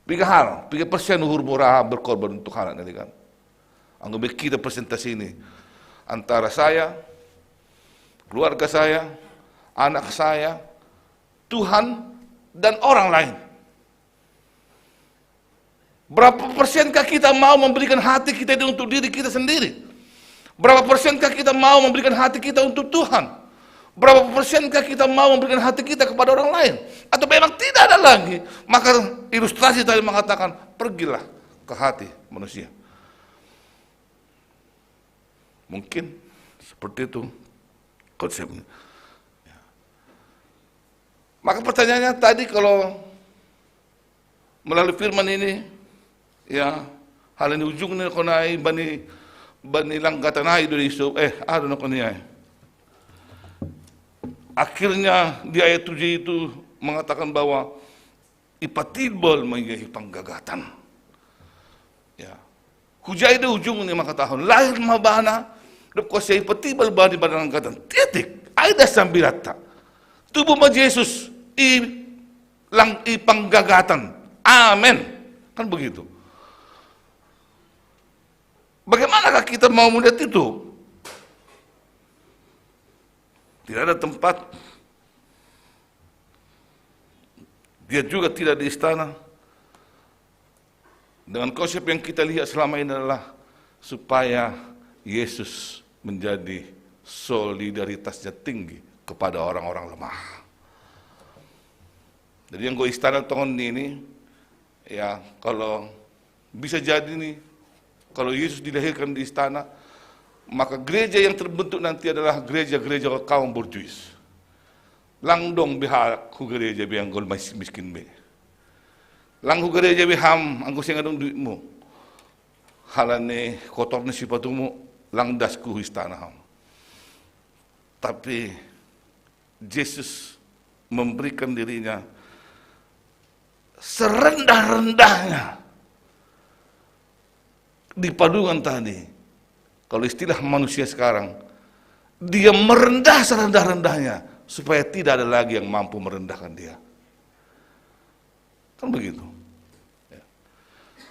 Piga hal, piga persen uhur mura berkorban untuk anak tadi kan? Anggo be kita presentasi ini antara saya, keluarga saya, anak saya, Tuhan, dan orang lain. Berapa persenkah kita mau memberikan hati kita itu untuk diri kita sendiri? Berapa persenkah kita mau memberikan hati kita untuk Tuhan? Berapa persenkah kita mau memberikan hati kita kepada orang lain? Atau memang tidak ada lagi? Maka ilustrasi tadi mengatakan, pergilah ke hati manusia. Mungkin seperti itu konsepnya. Ya. Maka pertanyaannya tadi, kalau melalui firman ini, ya, hal ini ujungnya konai bani, bani langgatanai dari isu, eh, ada no konai. Akhirnya di ayat tujuh itu mengatakan bahwa ipatibal mai panggagatan. Ya. Hujai da ujung ni maka tahun lahir mabana, dok ko saya ipatibal bani bani langgatanai. Titik. Ai da sambilata. Tubuh ma Yesus i lang i panggagatan. Amin. Kan begitu. Bagaimanakah kita mau melihat itu? Tidak ada tempat. Dia juga tidak di istana. Dengan konsep yang kita lihat selama ini adalah supaya Yesus menjadi solidaritasnya tinggi kepada orang-orang lemah. Jadi yang go istana tahun ini, ya, kalau bisa jadi nih, kalau Yesus dilahirkan di istana, maka gereja yang terbentuk nanti adalah gereja-gereja kaum borjuis. Lang dong biha ku gereja bi anggo miskin be. Lang ku gereja bi ham anggo seng adong duitmu. Halani kotor ni sipatumu, lang das ku istana ham. Tapi Yesus memberikan dirinya serendah-rendahnya di padungan tadi. Kalau istilah manusia sekarang, dia merendah serendah-rendahnya supaya tidak ada lagi yang mampu merendahkan dia. Kan begitu. Ya.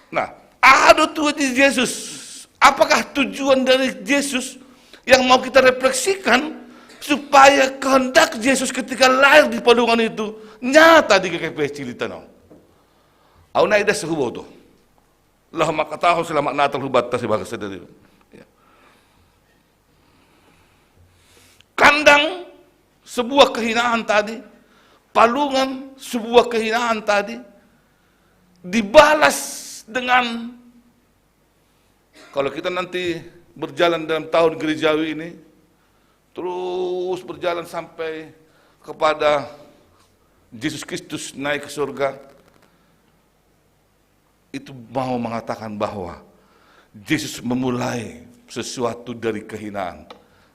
Nah, ada tujuan Yesus. Apakah tujuan dari Yesus yang mau kita refleksikan supaya kehendak Yesus ketika lahir di padungan itu nyata di G K P S Cililitan? Au na ida sehubo tu. Lah maka tahu selamat Natal hubatta sebagai sadari. Ya. Kandang sebuah kehinaan tadi, palungan sebuah kehinaan tadi dibalas dengan, kalau kita nanti berjalan dalam tahun gerejawi ini, terus berjalan sampai kepada Yesus Kristus naik ke surga, itu mau mengatakan bahwa Yesus memulai sesuatu dari kehinaan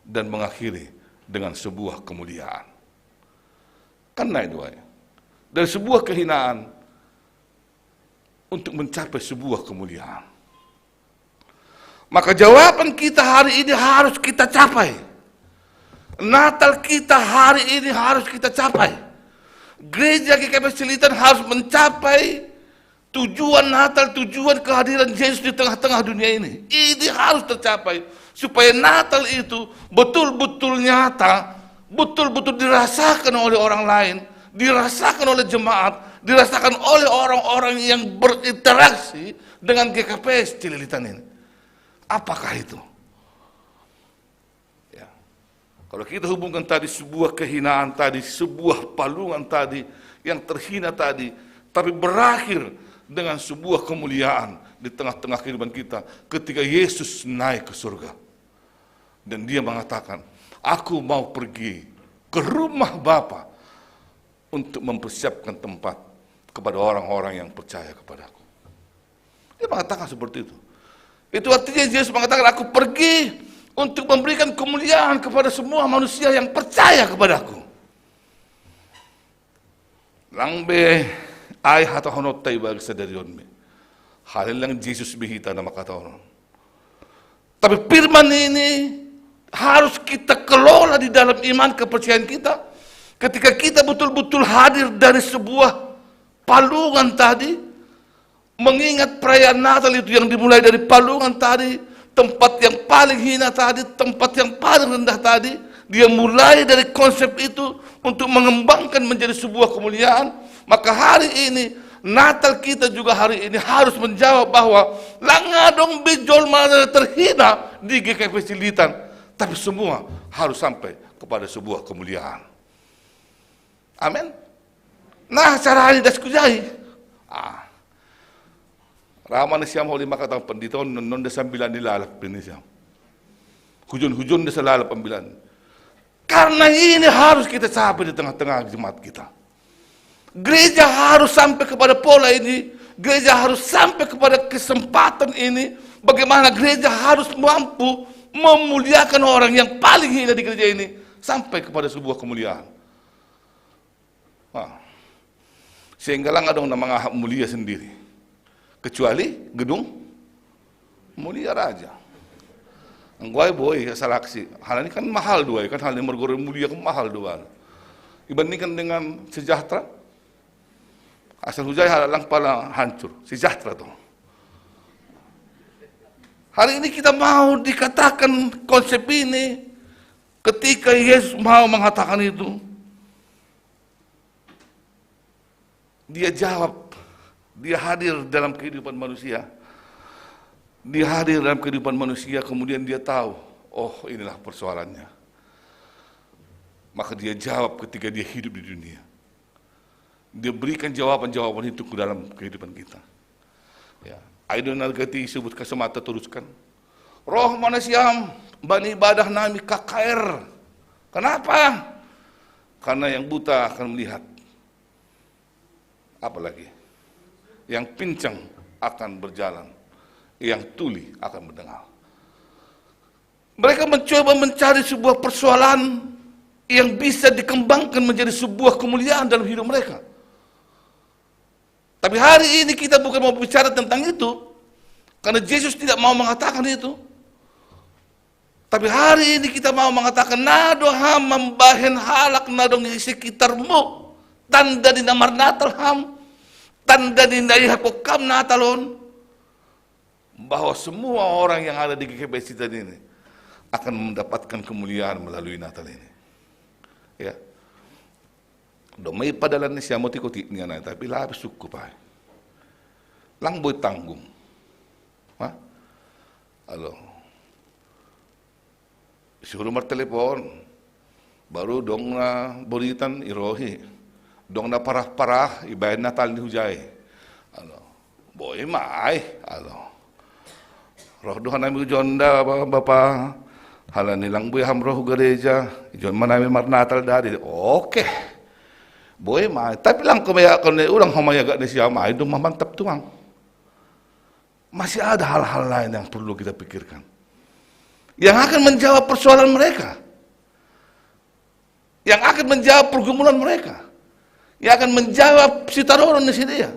dan mengakhiri dengan sebuah kemuliaan. Kan naik dua ya. Dari sebuah kehinaan untuk mencapai sebuah kemuliaan. Maka jawaban kita hari ini harus kita capai. Natal kita hari ini harus kita capai. Gereja G K P Cililitan harus mencapai tujuan Natal, tujuan kehadiran Yesus di tengah-tengah dunia ini. Ini harus tercapai supaya Natal itu betul-betul nyata, betul-betul dirasakan oleh orang lain, dirasakan oleh jemaat, dirasakan oleh orang-orang yang berinteraksi dengan G K P S Cililitan ini. Apakah itu? Ya. Kalau kita hubungkan tadi sebuah kehinaan tadi, sebuah palungan tadi, yang terhina tadi, tapi berakhir dengan sebuah kemuliaan di tengah-tengah kehidupan kita ketika Yesus naik ke surga. Dan dia mengatakan, "Aku mau pergi ke rumah Bapa untuk mempersiapkan tempat kepada orang-orang yang percaya kepadaku." Dia mengatakan seperti itu. Itu artinya Yesus mengatakan, "Aku pergi untuk memberikan kemuliaan kepada semua manusia yang percaya kepadaku." Lang be ai hata honot tai bagi sadari on be. Hal lang Yesus be hita na makata on. Tapi firman ini harus kita kelola di dalam iman kepercayaan kita. Ketika kita betul-betul hadir dari sebuah palungan tadi, mengingat perayaan Natal itu yang dimulai dari palungan tadi, tempat yang paling hina tadi, tempat yang paling rendah tadi, dia mulai dari konsep itu untuk mengembangkan menjadi sebuah kemuliaan. Maka hari ini, Natal kita juga hari ini harus menjawab bahwa lang adong be jolma terhina di G K P Cililitan, tapi semua harus sampai kepada sebuah kemuliaan. Amin. Nah, cara ini das kujai. Ah. Rama ni siam holi makatang pendito, non, non da sambilan ni lalap ini siam. Hujon-hujon da salalap ambilan. Karena ini harus kita capai di tengah-tengah jemaat kita. Gereja harus sampai kepada pola ini. Gereja harus sampai kepada kesempatan ini. Bagaimana gereja harus mampu memuliakan orang yang paling hina di gereja ini sampai kepada sebuah kemuliaan. Nah, sehingga lang adong na mangahap mulia sendiri. Kecuali gedung mulia raja. Angguai boy, salaksi. Hal ini kan mahal dua, kan hal ini mergore mulia kan mahal dua. Dibandingkan dengan sejahtera, asal hujai hal lang pala hancur. Sejahtera tuh. Hari ini kita mau dikatakan konsep ini, ketika Yesus mau mengatakan itu, dia jawab, dia hadir dalam kehidupan manusia. Dia hadir dalam kehidupan manusia, kemudian dia tahu, oh, inilah persoalannya. Maka dia jawab ketika dia hidup di dunia. Dia berikan jawaban-jawaban itu ke dalam kehidupan kita. Ya. Ayo, na gati sebut ka semata teruskan. Roh mana siam bani ibadah nami K K R. Kenapa? Karena yang buta akan melihat. Apalagi yang pincang akan berjalan, yang tuli akan mendengar. Mereka mencoba mencari sebuah persoalan yang bisa dikembangkan menjadi sebuah kemuliaan dalam hidup mereka. Tapi hari ini kita bukan mau bicara tentang itu, karena Yesus tidak mau mengatakan itu. Tapi hari ini kita mau mengatakan, nado ham mambahen halak na dong di sekitarmu, tanda ni na marnatal ham, tanda ni na ihap kam Natal on, bahwa semua orang yang ada di G K P S kita ini akan mendapatkan kemuliaan melalui Natal ini. Ya. Domai padalan ni siamo ti koti ni anai, tapi lapis suku pai. Lang boy tanggung. Ha? Alo. Suruh martelepon. Baru dong na boritan irohi. Dong na parah-parah ibaen Natal ni hujai. Alo. Boy mai. Alo. Roh Tuhan nami jonda, Bapa. Halani lang boy ham roh gereja. Jon manami marnatal dari. Oke. Boy mai. Tapi lang kemaya kene ulang homaya gak ni siam ai dong mamantap tuang. Masih ada hal-hal lain yang perlu kita pikirkan. Yang akan menjawab persoalan mereka. Yang akan menjawab pergumulan mereka. Yang akan menjawab sitaroron di sini ya.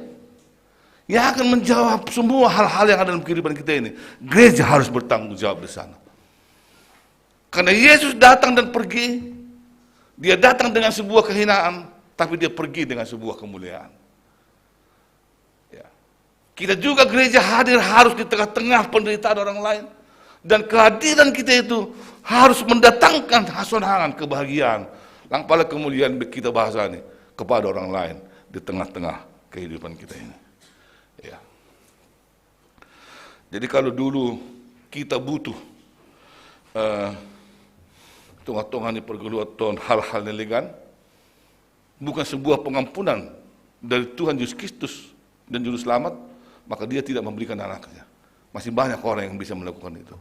Yang akan menjawab semua hal-hal yang ada dalam kehidupan kita ini. Gereja harus bertanggung jawab di sana. Karena Yesus datang dan pergi, dia datang dengan sebuah kehinaan, tapi dia pergi dengan sebuah kemuliaan. Ya. Kita juga gereja hadir harus di tengah-tengah penderitaan orang lain. Dan kehadiran kita itu harus mendatangkan hasonangan kebahagiaan. Lang pala kemuliaan kita bahasa ini kepada orang lain di tengah-tengah kehidupan kita ini. Ya. Jadi kalau dulu kita butuh eh, tongah-tongah ni perguluatan hal-hal ni legan, bukan sebuah pengampunan dari Tuhan Yesus Kristus dan Juru Selamat, maka dia tidak memberikan anaknya. Masih banyak orang yang bisa melakukan itu.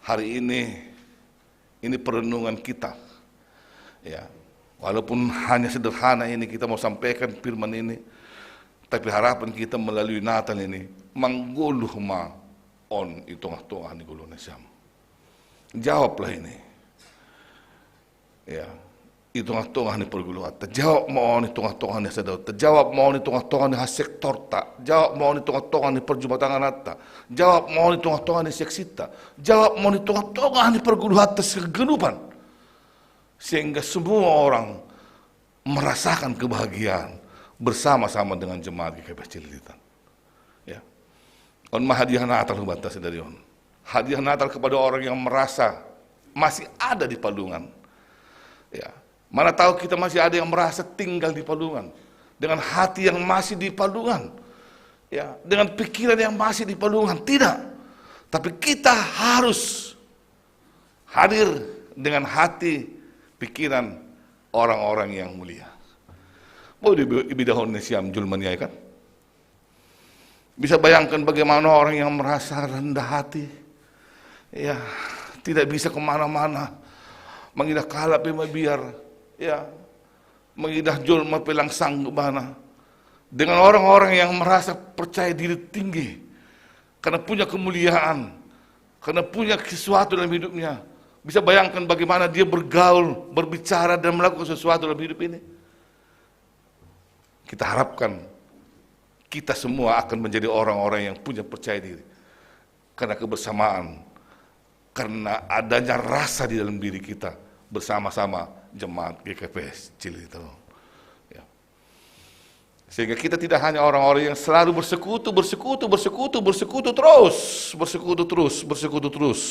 Hari ini, ini perenungan kita. Ya, walaupun hanya sederhana ini kita mau sampaikan firman ini, tapi harapan kita melalui Natal ini, manggoluh ma on i tongah-tongah ni goluh nasiam. Jawablah ini. Ya, i tongah-tongah ni perguluatta. Jawab ma on i tongah-tongah ni hasadaotta. Jawab ma on i tongah-tongah ni hasektorta. Jawab ma on i tongah-tongah ni perjumatanganatta. Jawab ma on i tongah-tongah ni seksitta. Jawab ma on i tongah-tongah ni perguluatta segenupan. Sehingga semua orang merasakan kebahagiaan bersama-sama dengan jemaat G K P S Cililitan. Ya. On ma hadiah Natal hubanta sedari on. Hadiah Natal kepada orang yang merasa masih ada di Palungan. Ya. Mana tahu kita masih ada yang merasa tinggal di Palungan. Dengan hati yang masih di Palungan. Ya, dengan pikiran yang masih di Palungan. Tidak. Tapi kita harus hadir dengan hati, pikiran orang-orang yang mulia. Mau di ibidahon ni siam julma ni ai kan? Bisa bayangkan bagaimana orang yang merasa rendah hati, ya, tidak bisa kemana-mana, mangidah kalap pe mabiar, ya, mangidah julma pe lang sanggup bana. Dengan orang-orang yang merasa percaya diri tinggi, karena punya kemuliaan, karena punya sesuatu dalam hidupnya. Bisa bayangkan bagaimana dia bergaul, berbicara, dan melakukan sesuatu dalam hidup ini. Kita harapkan kita semua akan menjadi orang-orang yang punya percaya diri. Karena kebersamaan, karena adanya rasa di dalam diri kita bersama-sama jemaat G K P S Cililitan. Ya. Sehingga kita tidak hanya orang-orang yang selalu bersekutu, bersekutu, bersekutu, bersekutu terus, bersekutu terus, bersekutu terus.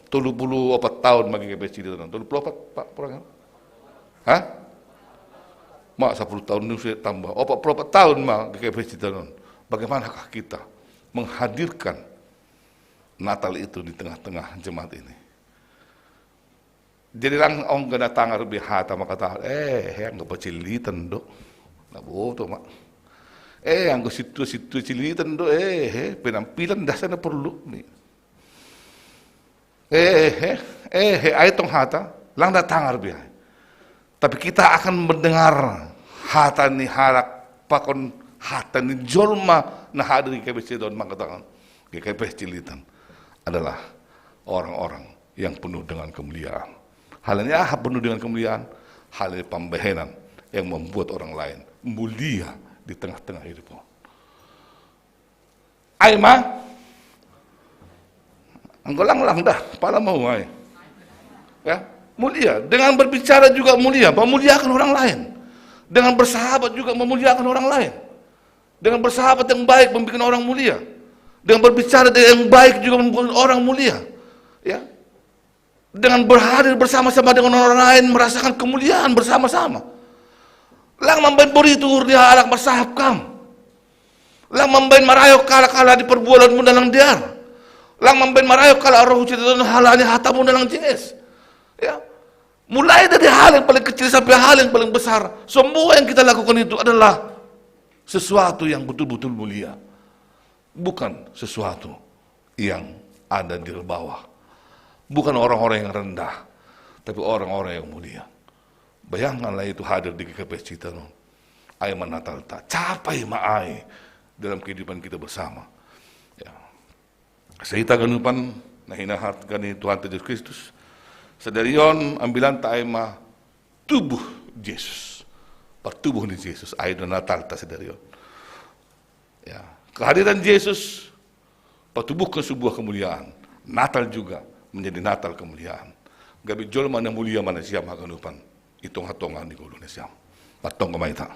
Tolu puluh opat tahun ma G K P S Cililitan. Tolu puluh opat, Pak, kurang? Hah? Ma, sepuluh tahun ni saya tambah. Opat puluh opat tahun ma G K P S Cililitan. Bagaimanakah kita menghadirkan Natal itu di tengah-tengah jemaat ini? Jadi lang ong gana tangar bi hata makata, eh, he, anggo pa Cililitan do. Na boto ma. Eh, anggo situa-situa Cililitan do, eh, he, penampilan dasa na perlu ni. Eh, he, eh, he, ai tong hata, lang da tangar bi ai. Tapi kita akan mendengar hata ni halak pakon hata ni jolma na hadir di G K P S Cililitan mangkatakan, G K P S Cililitan adalah orang-orang yang penuh dengan kemuliaan. Hal ini ah penuh dengan kemuliaan, hal ini pambahenan yang membuat orang lain mulia di tengah-tengah hidup. Ai ma, anggo lang lang dah, pala mau ai. Ya, mulia. Dengan berbicara juga mulia, memuliakan orang lain. Dengan bersahabat juga memuliakan orang lain. Dengan bersahabat yang baik membuat orang mulia. Dengan berbicara yang baik juga membuat orang mulia. Ya. Dengan berhadir bersama-sama dengan orang lain, merasakan kemuliaan bersama-sama. Lang mambahen boritu uhur ni halak marsahap kam. Lang mambahen marayok halak ala ni parbualanmu na lang dear. Lang mambahen marayok halak roh hucidadon ala ni hatamu na lang jingis. Ya. Mulai dari hal yang paling kecil sampai hal yang paling besar, semua yang kita lakukan itu adalah sesuatu yang betul-betul mulia, bukan sesuatu yang ada di bawah, bukan orang-orang yang rendah, tapi orang-orang yang mulia. Bayangkanlah itu hadir di G K P S Cililitan. Ai ma Natal ta, capai ma ai dalam kehidupan kita bersama. Ya. Sai hita ganupan na hinaharga ni Tuhanta Jesus Kristus, sadari on ambilanta ai ma tubuh Jesus. Partubuh ni Jesus, ai do Natalta sadari on. Ya, kehadiran Jesus patubuhkan sebuah kemuliaan. Natal juga menjadi Natal kemuliaan. Gabe jolma na mulia ma nasiam haganupan i tonga-tonga ni ngolu nasiam. Martonggo ma hita.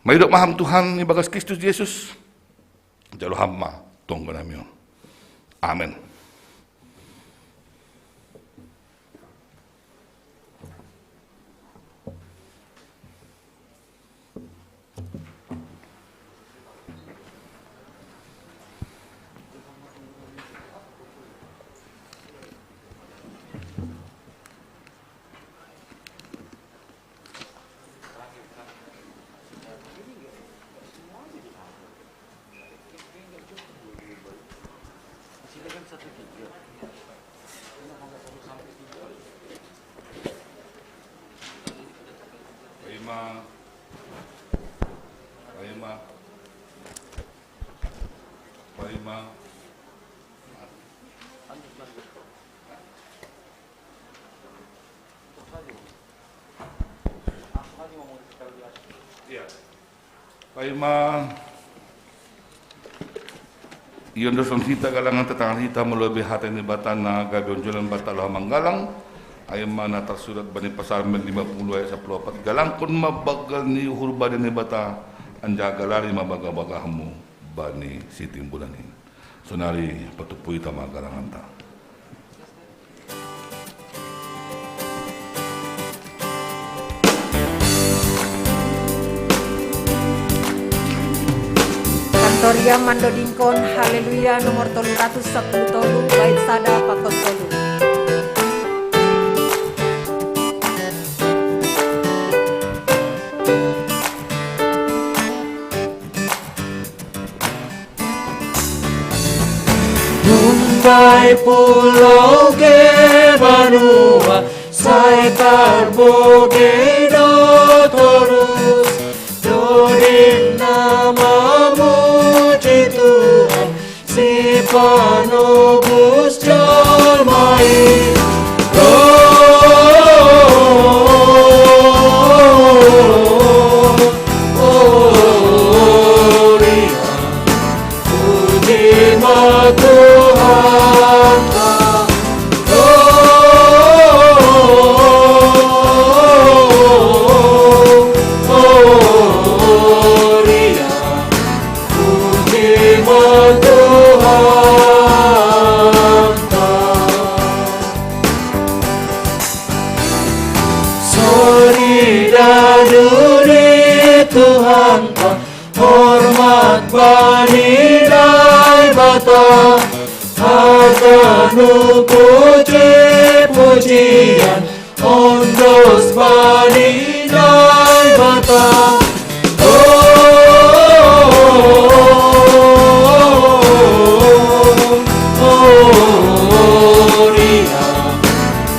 Maidop ma ham Tuhan ibagas Kristus Jesus, jalo ham ma tonggo nami on. Amen. Paima. Paima. Paima. Iya. Paima. Iondoshon hita galanganta tangan hita malobi hata ni Debata na gabe onjolan Debata laho manggalang. Ai ma na tarsurat bani Psalmen lima puluh ayat sapuluh opat, galangkon ma banggal ni uhur bani Debata, anjaha galari ma bagah-bagahmu bani sitimbulan i. Sonari patumpu hita ma galanganta. Kantoriam mandodingkon Haleluya nomor tolu ratus sapuluh tolu, bait sada pakon tolu. Ai pulau ke banua, sai tarbogei do torus. Doding na mamuji Tuhan, si panobus jolma i. Gloria, puji ma Tuhanta. Gloria, puji ma Tuhanta. Soni dadu ni Tuhanta, hormat bani Naibata, haganu puji-pujian, ondos bani Naibata. Gloria,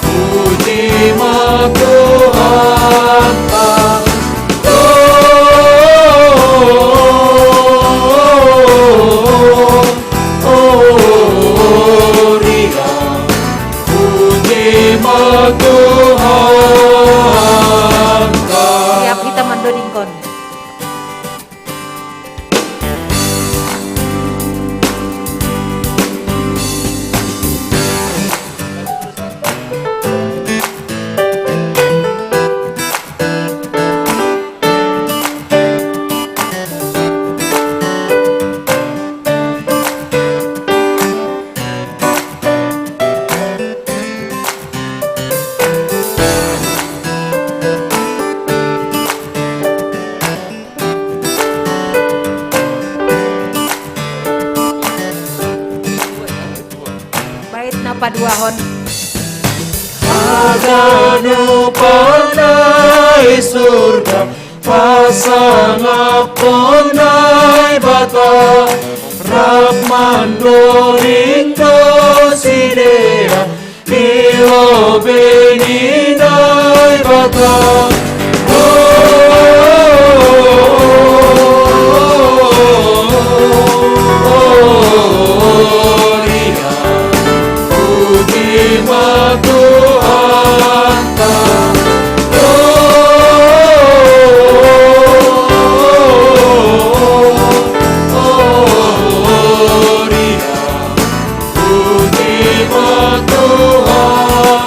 puji ma Tuhanta. Gloria, puji ma Tuhanta. Siap, hita mandodingkon. Bait na paduahon. Haganu panai surga, pasangaphon Naibata, rap mandoding do sidea, i lobei ni Naibata. Gloria, puji ma Tuhanta. Gloria, puji ma Tuhanta.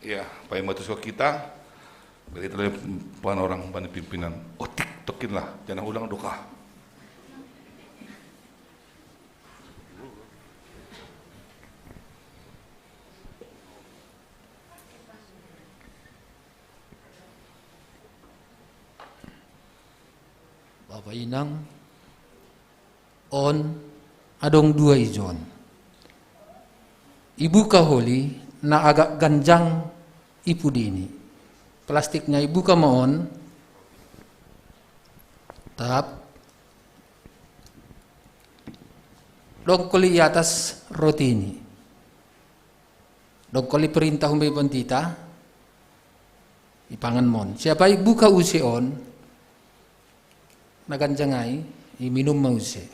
Ya, paimatuskon hita. Berarti ada pan orang, pan pimpinan. Oh, tiktokin lah, jangan ulang doka. Bapa inang, on, adong dua ijon. Ibuka holi na agak ganjang i pudi ini. Plastiknya ibuka ma on. Tap. Dongkoli i atas roti ini. Dongkoli perintah humbei pandita, ipangan ma on. Siapa ibuka use on, na ganjang ai, iminum ma use.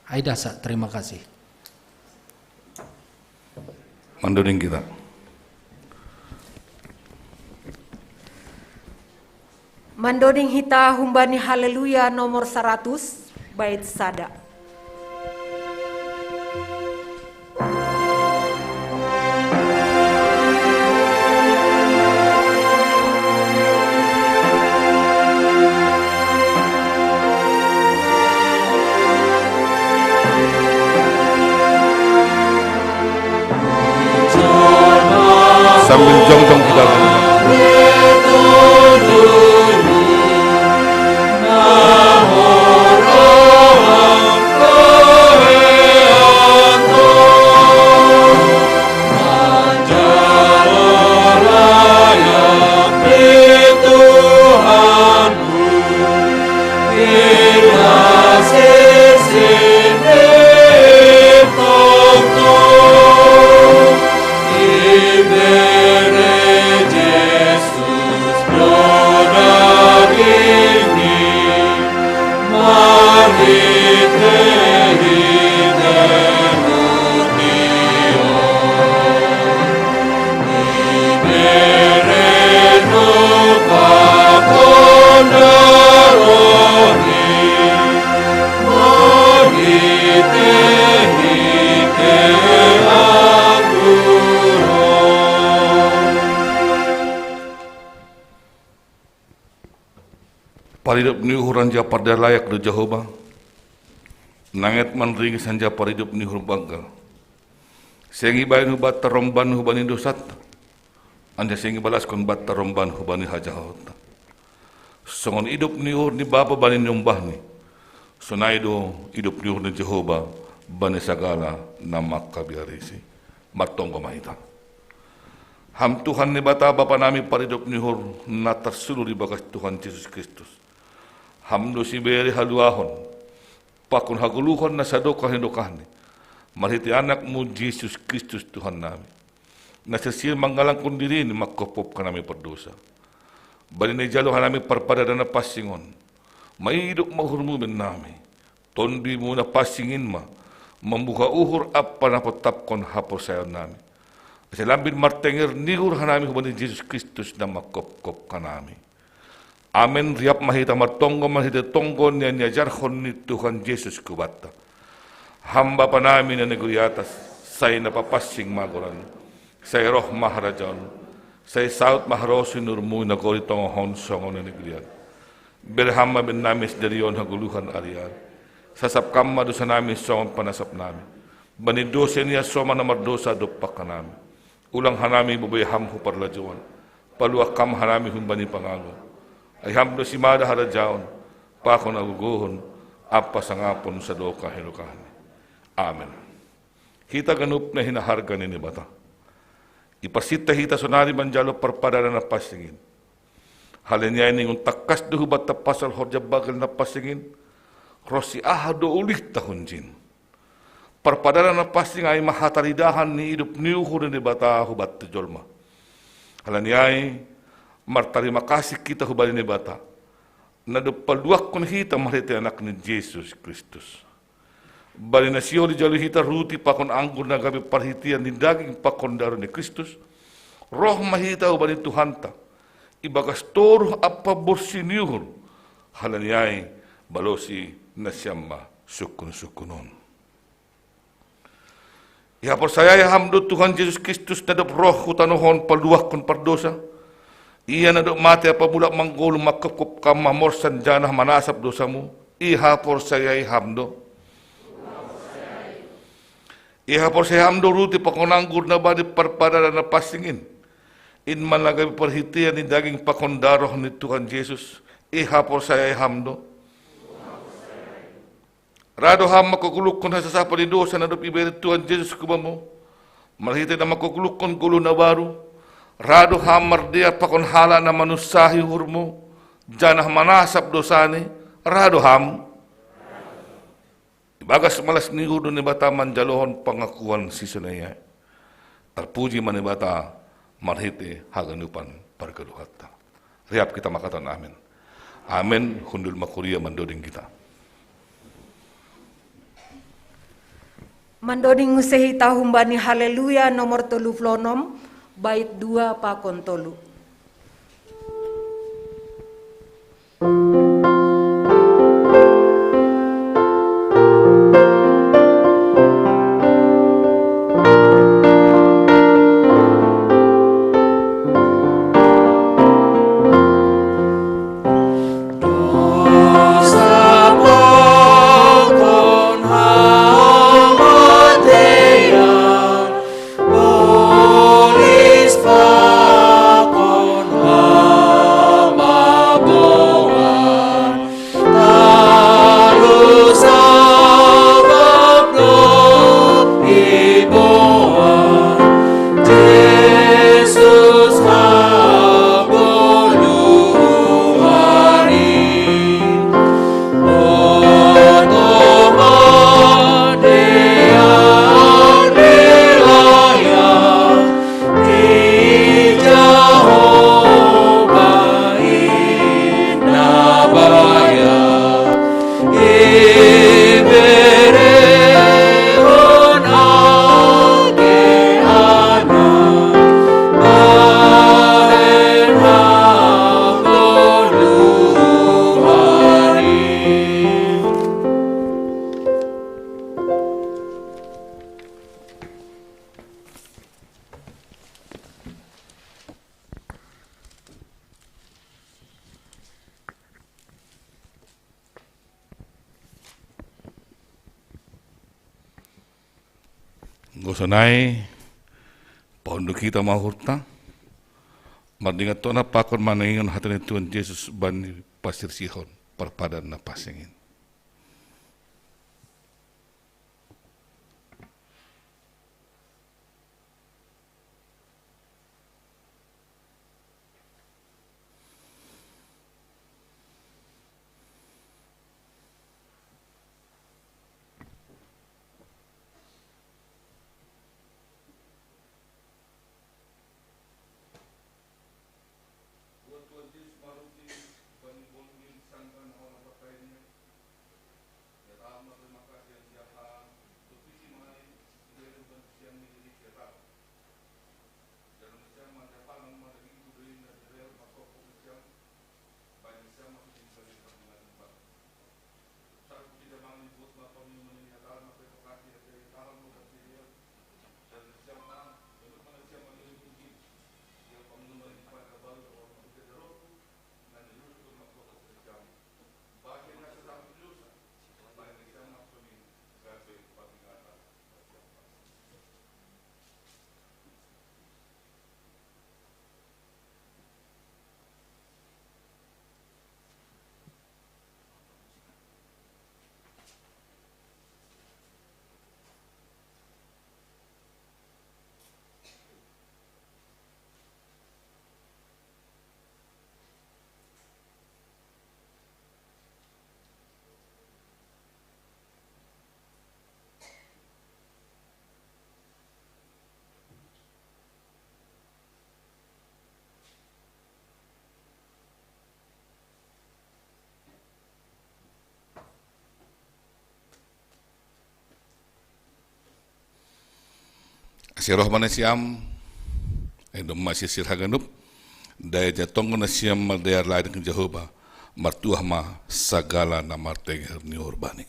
Ai dasa, terima kasih. Mandoding hita. Mandoding hita humbani Haleluya nomor saratus, bait sada. Paridop ni uhur anjaha pardalayak do Jahowa, nanget manringis anjaha paridop ni uhur banggal. Seng ibahen hubanta romban hubani dosanta, anjaha seng ibalaskon banta romban hubani hajahaonta. Songon idop ni uhur ni bapa bani niombahni, sonai do idop ni uhur ni Jahowa bani sagala na mangkabiarisi. Martonggo ma hita. Ham Tuhan Naibata Bapa nami, paridop ni uhur na tarsulur ibagas Tuhan Jesus Kristus. Ham do sibere haluahon pakon hagoluhan na sadokah ni dokahni, marhite AnakMu Jesus Kristus Tuhan nami, na sirsir manggalangkon diriNi manghophopkan hami pardosa. Bani na ijalo hanami parpadanan na pansing on, maidop ma uhurMu bennami. TonduyMu na pansing in ma mambuha uhur ampa na pontapkon haporsayaonnami, ase lambin martenger ni uhur hanami hubani Jesus Kristus na manghophopkan hami. Amen. Riap ma hita martonggo marhite tonggo na niajarhon ni Tuhan Jesus hubanta. Ham Bapa nami na i nagori atas, sai na papansing ma goranMu. Sai roh ma harajaonMu. Sai saut ma harosuh ni uhurMu i nagori tonga on songon i nagori an. Bere Ham ma bennami sadari on hagoluhan ari-ari. Sasap Ham ma dosanami songon panasapnami bani dosa ni na so mardosa dompak hanami. Ulang hanami boi Ham hu parlajouan. Paluah Ham hanami humbani pangago. Ai Ham do simada harajaon, pakon hagogohon ampa sangapon sadokah ni dokahni. Amen. Hita ganup na hinaharga ni Naibata, ipasinta hita sonari manjalo parpadanan na pansing in. Halani ai ningon tangkas do hubanta pasal horja banggal na pansing in, ronsi aha do ulihta hunjin. Parpadanan na pansing ai ma hataridahan ni idop ni uhur ni Naibata hubanta jolma. Halani ai martarima kasih hita hubani Naibata, na dob paluahkon hita marhite AnakNi Jesus Kristus. Bani na sihol ijalo hita ruti pakon anggur na gabe parhitean ni daging pakon daroh ni Kristus, roh ma hita hubani Tuhanta ibagas toruh ampa borsi ni uhur. Halani ai balosi nasiam ma sungkunsungkun on. Ihaporsayai ham do Tuhan Jesus Kristus, na dob roh hu tanoh on paluahkon pardosa? Ia na dob mate ampa mulak manggoluh manghophop ham mamorsan janah manasap dosamu? Ihaporsayai ham do? Ihaporsayai ham do ruti pakon anggur na bani parpadanan na pansing in, in ma na gabe parhitean ni daging pakon daroh ni Tuhan Jesus? Ihaporsayai ham do? Ra do ham mangkagoluhkon hasasapan ni dosa na dob ibere Tuhan Jesus hu bamu, marhite na mangkagoluhkon goluh na baru? Ra do ham mardear pakon halak na manunsahi uhurmu, janah manasap dosani? Ra do ham. Ibagas malas ni uhur do Naibata manjalohon pangakuan sisonai ai. Tarpuji ma Naibata marhite haganupan pargoluhanta. Riap hita mangkatahon amen. Amen. Hundul ma huria mandoding hita. Mandoding use hita humbani Haleluya nomor tolu puluh onom, bait dua pakon tolu. Gosonai, paunduk hita ma uhurta, mardingat tona pakon manaihon hata ni Tuhan Jesus bani pasirsihon parpadan na pansing in. Asi roh ma nasiam, ai domma sirsir haganup, daya jatonggo nasiam mardaya lain ni Jahowa, martuah ma sagala na marteger ni uhur bani.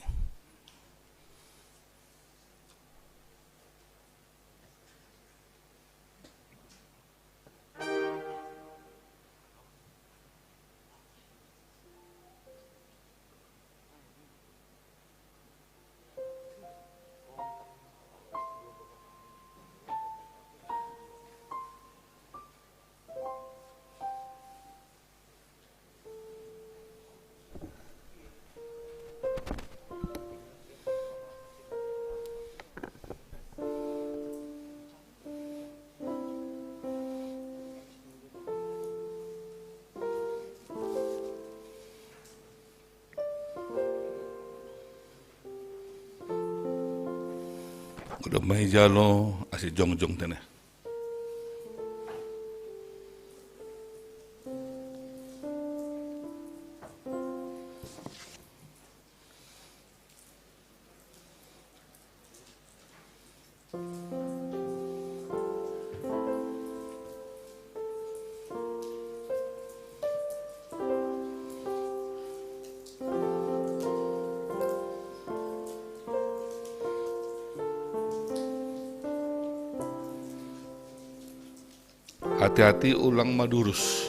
Udah mai jalo asi jongjong tene. Hati-hati ulang madurus.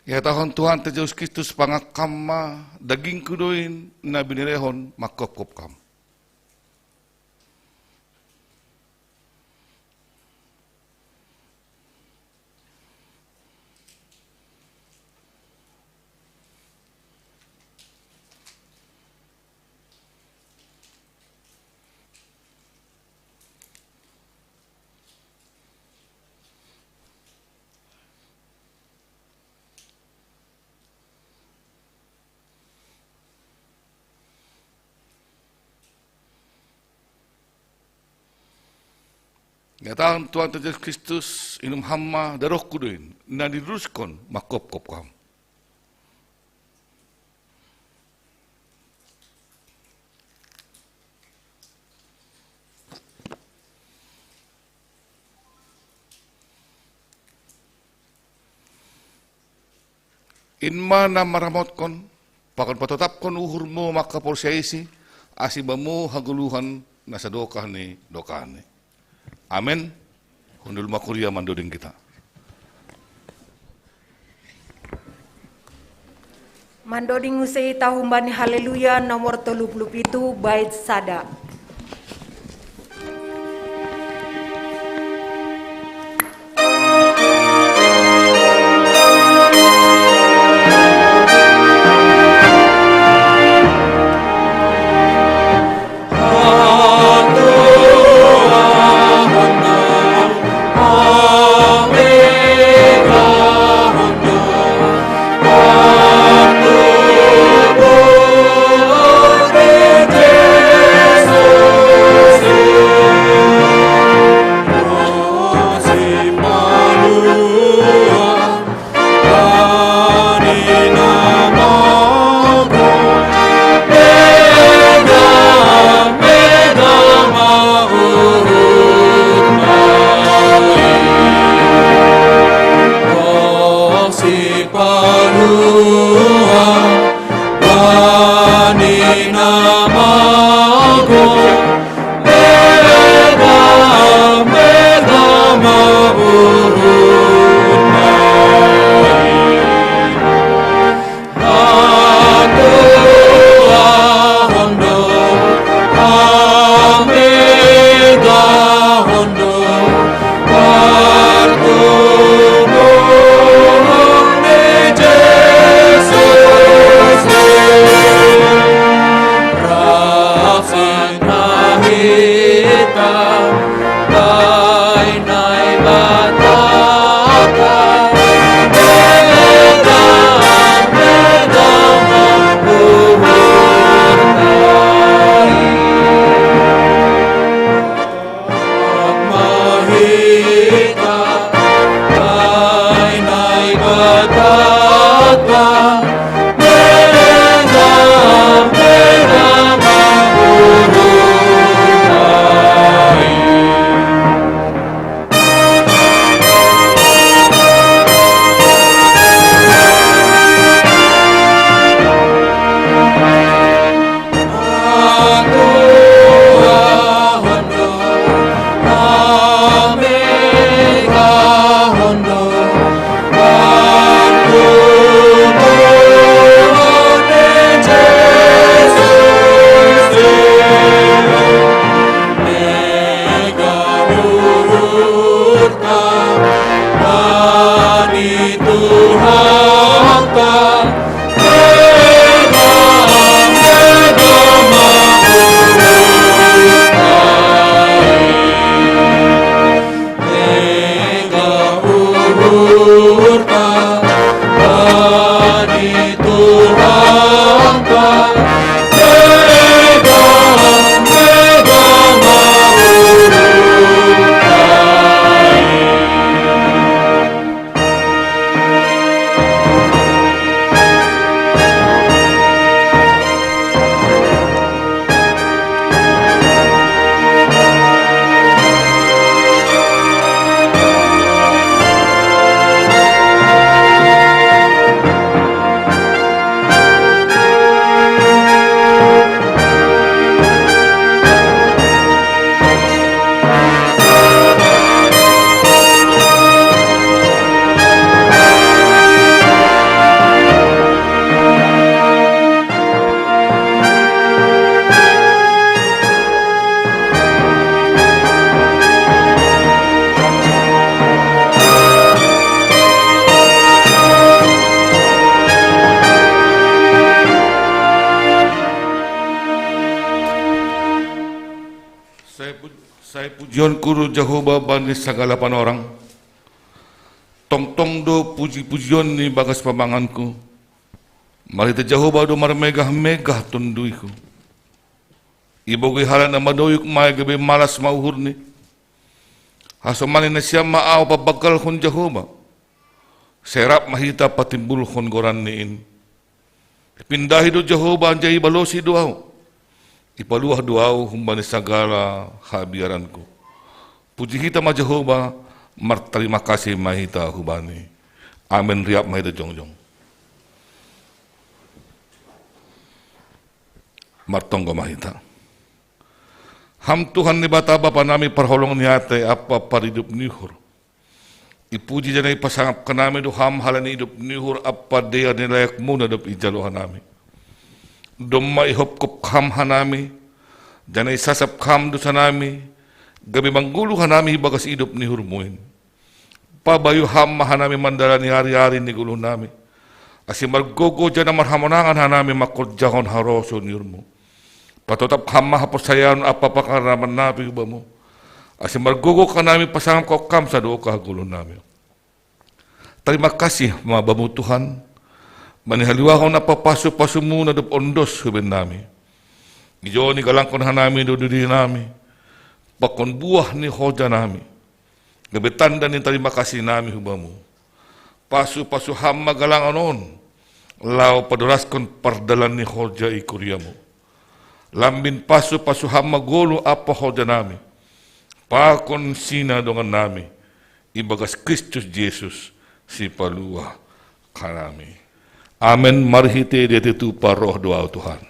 Ihatahon Tuhanta Jesus Kristus pangakkamma, dagingku do in na binirehon mangkopkop kam. Ihatahon Tuhanta Jesus Kristus, inum hamma, darohku do in na diruruskon mangkopkop kam. In ma na maramotkon, pakon patotapkon uhurmu mangkaporseai isi, asa ibamo hagoluhan na sadokah ni dokahni. Amen. Hundul ma kuria mandoding hita. Mandoding muse hita humbani Haleluya nomor tolu puluh pitu, bait sada. Pujionku do Jahowa bani sagala panorang, tongtong do puji-pujionni bagas pamanganku. Marhite Jahowa do marmegah-megah tonduiku. Ibogei halak na madoyuk ma i gabe malas ma uhurni. Hasomani nasiam ma ahu pabanggalhon Jahowa. Sai rap ma hita patimbulhon goranni in. Ipindahi do Jahowa anjaha ibalosi do ahu. Ipaluah do ahu humbani sagala habiaranku. Puji hita ma Jahowa, martarima kasih ma hita hubani. Amen. Riap ma hita jongjong. Martonggo ma hita. Ham Tuhan Naibata Bapa nami, parholong ni atei ampa paridup ni uhur. Ipuji janah ipasangap hanami do Ham halani idop ni uhur ampa dea ni layakmuna dob ijalo hanami. Domma ihopkop Ham hanami, janah isasap Ham dosanami, gabe manggoluh hanami ibagas idop ni uhurmu in. Pabayu Ham ma hanami mandalani ari-ari ni goluhnami, ase margogoh janah marhamonangan hanami mangkorjahon harosuh ni uhurmu. Patotap Ham ma haporsayaon ampa pangararapan nami hu Bamu, ase margogoh hanami pasangap Ham sadokah goluhnami. Tarima kasih ma Bamu Tuhan, bani haluahon ampa pasu-pasumu na dob ondos hu bennami. Ijon igalangkon hanami do dirinami, pakon buah ni horjanami, gabe tanda ni tarima kasih nami hu Bamu. Pasu-pasu Ham ma galangan on, laho padorashon pardalan ni horja i kuriamu. Lambin pasu-pasu Ham ma goluh ampa horjanami, pakon sinadongannami, ibagas Kristus Jesus, Sipaluah hanami. Amen. Marhite diatei tupa roh do ahu Tuhan.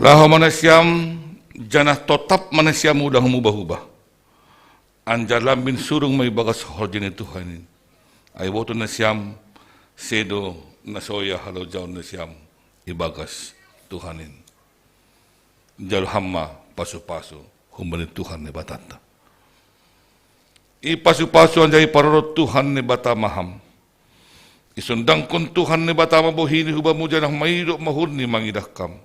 Laho ma nasiam, janah totap ma nasiam uda humubah-ubah. Anjaha lambin surung ma ibagas horja ni Tuhan in. Ai iboto nasiam, sedo na so ia halojaon nasiam ibagas Tuhan in. Jalo Ham ma pasu-pasu humbani Tuhan Naibatanta. Ipasu-pasu anjaha iparorot Tuhan Naibata ma Ham. Isondangkon Tuhan Naibata ma bohini hu Bamu janah maidop ma uhurni mangidah Ham.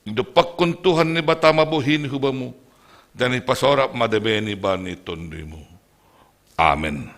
Idompakkon Tuhan Naibata ma bohini hu Bamu, janah ipasorap ma dameni bani tonduimu. Amen.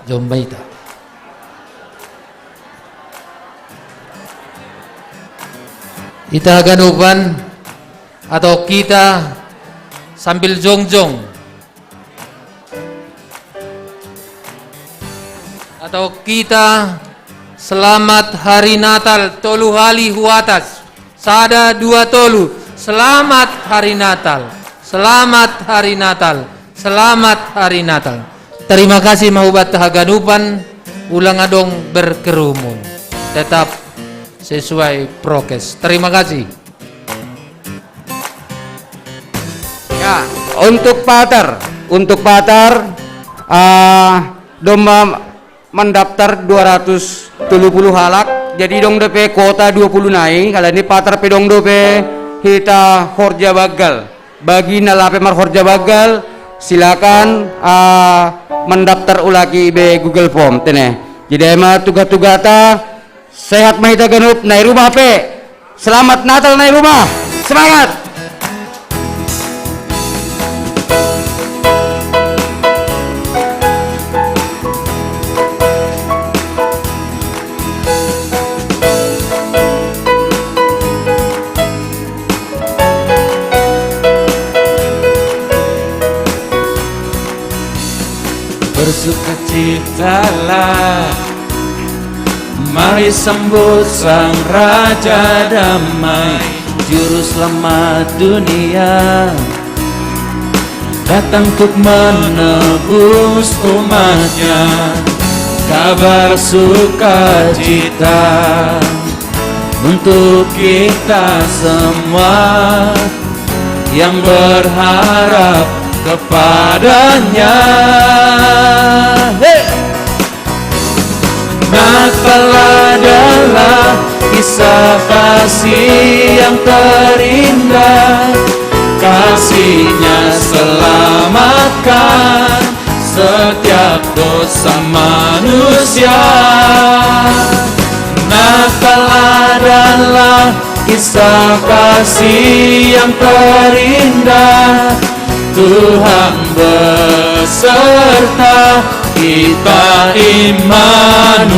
Jomba hita. Hita haganupan, atau kita sambil jongjong. Atau kita selamat hari Natal tolu hali hu atas. Sada, dua, tolu. Selamat hari Natal. Selamat hari Natal. Selamat hari Natal. Tarima kasih ma hubanta haganupan. Ulang adong berkerumun. Tetap sesuai prokes. Terima kasih. Ya, untuk Patar, untuk Patar, ah, domba mendaftar dua ratus tujuh puluh halak, jadi dong depe kuota dua puluh nai, kalau ini Patar pe dong dope hita horja bagal. Bagi na lape mar horja bagal, silakan, ah, mendaftar ulaki be Google Form tene. Jadi ema tuga-tugata, sehat ma hita ganup, nai rumah pe. Selamat Natal nai rumah. Semangat. Bersukacitalah, mari sambut Sang Raja Damai, Juru Selamat dunia, datang untuk menebus umatnya. Kabar sukacita untuk kita semua yang berharap kepadanya. Hey! Natal adalah kisah kasih yang terindah. Kasihnya selamatkan setiap dosa manusia. Natal adalah kisah kasih yang terindah. Tuhan beserta kita, Immanuel.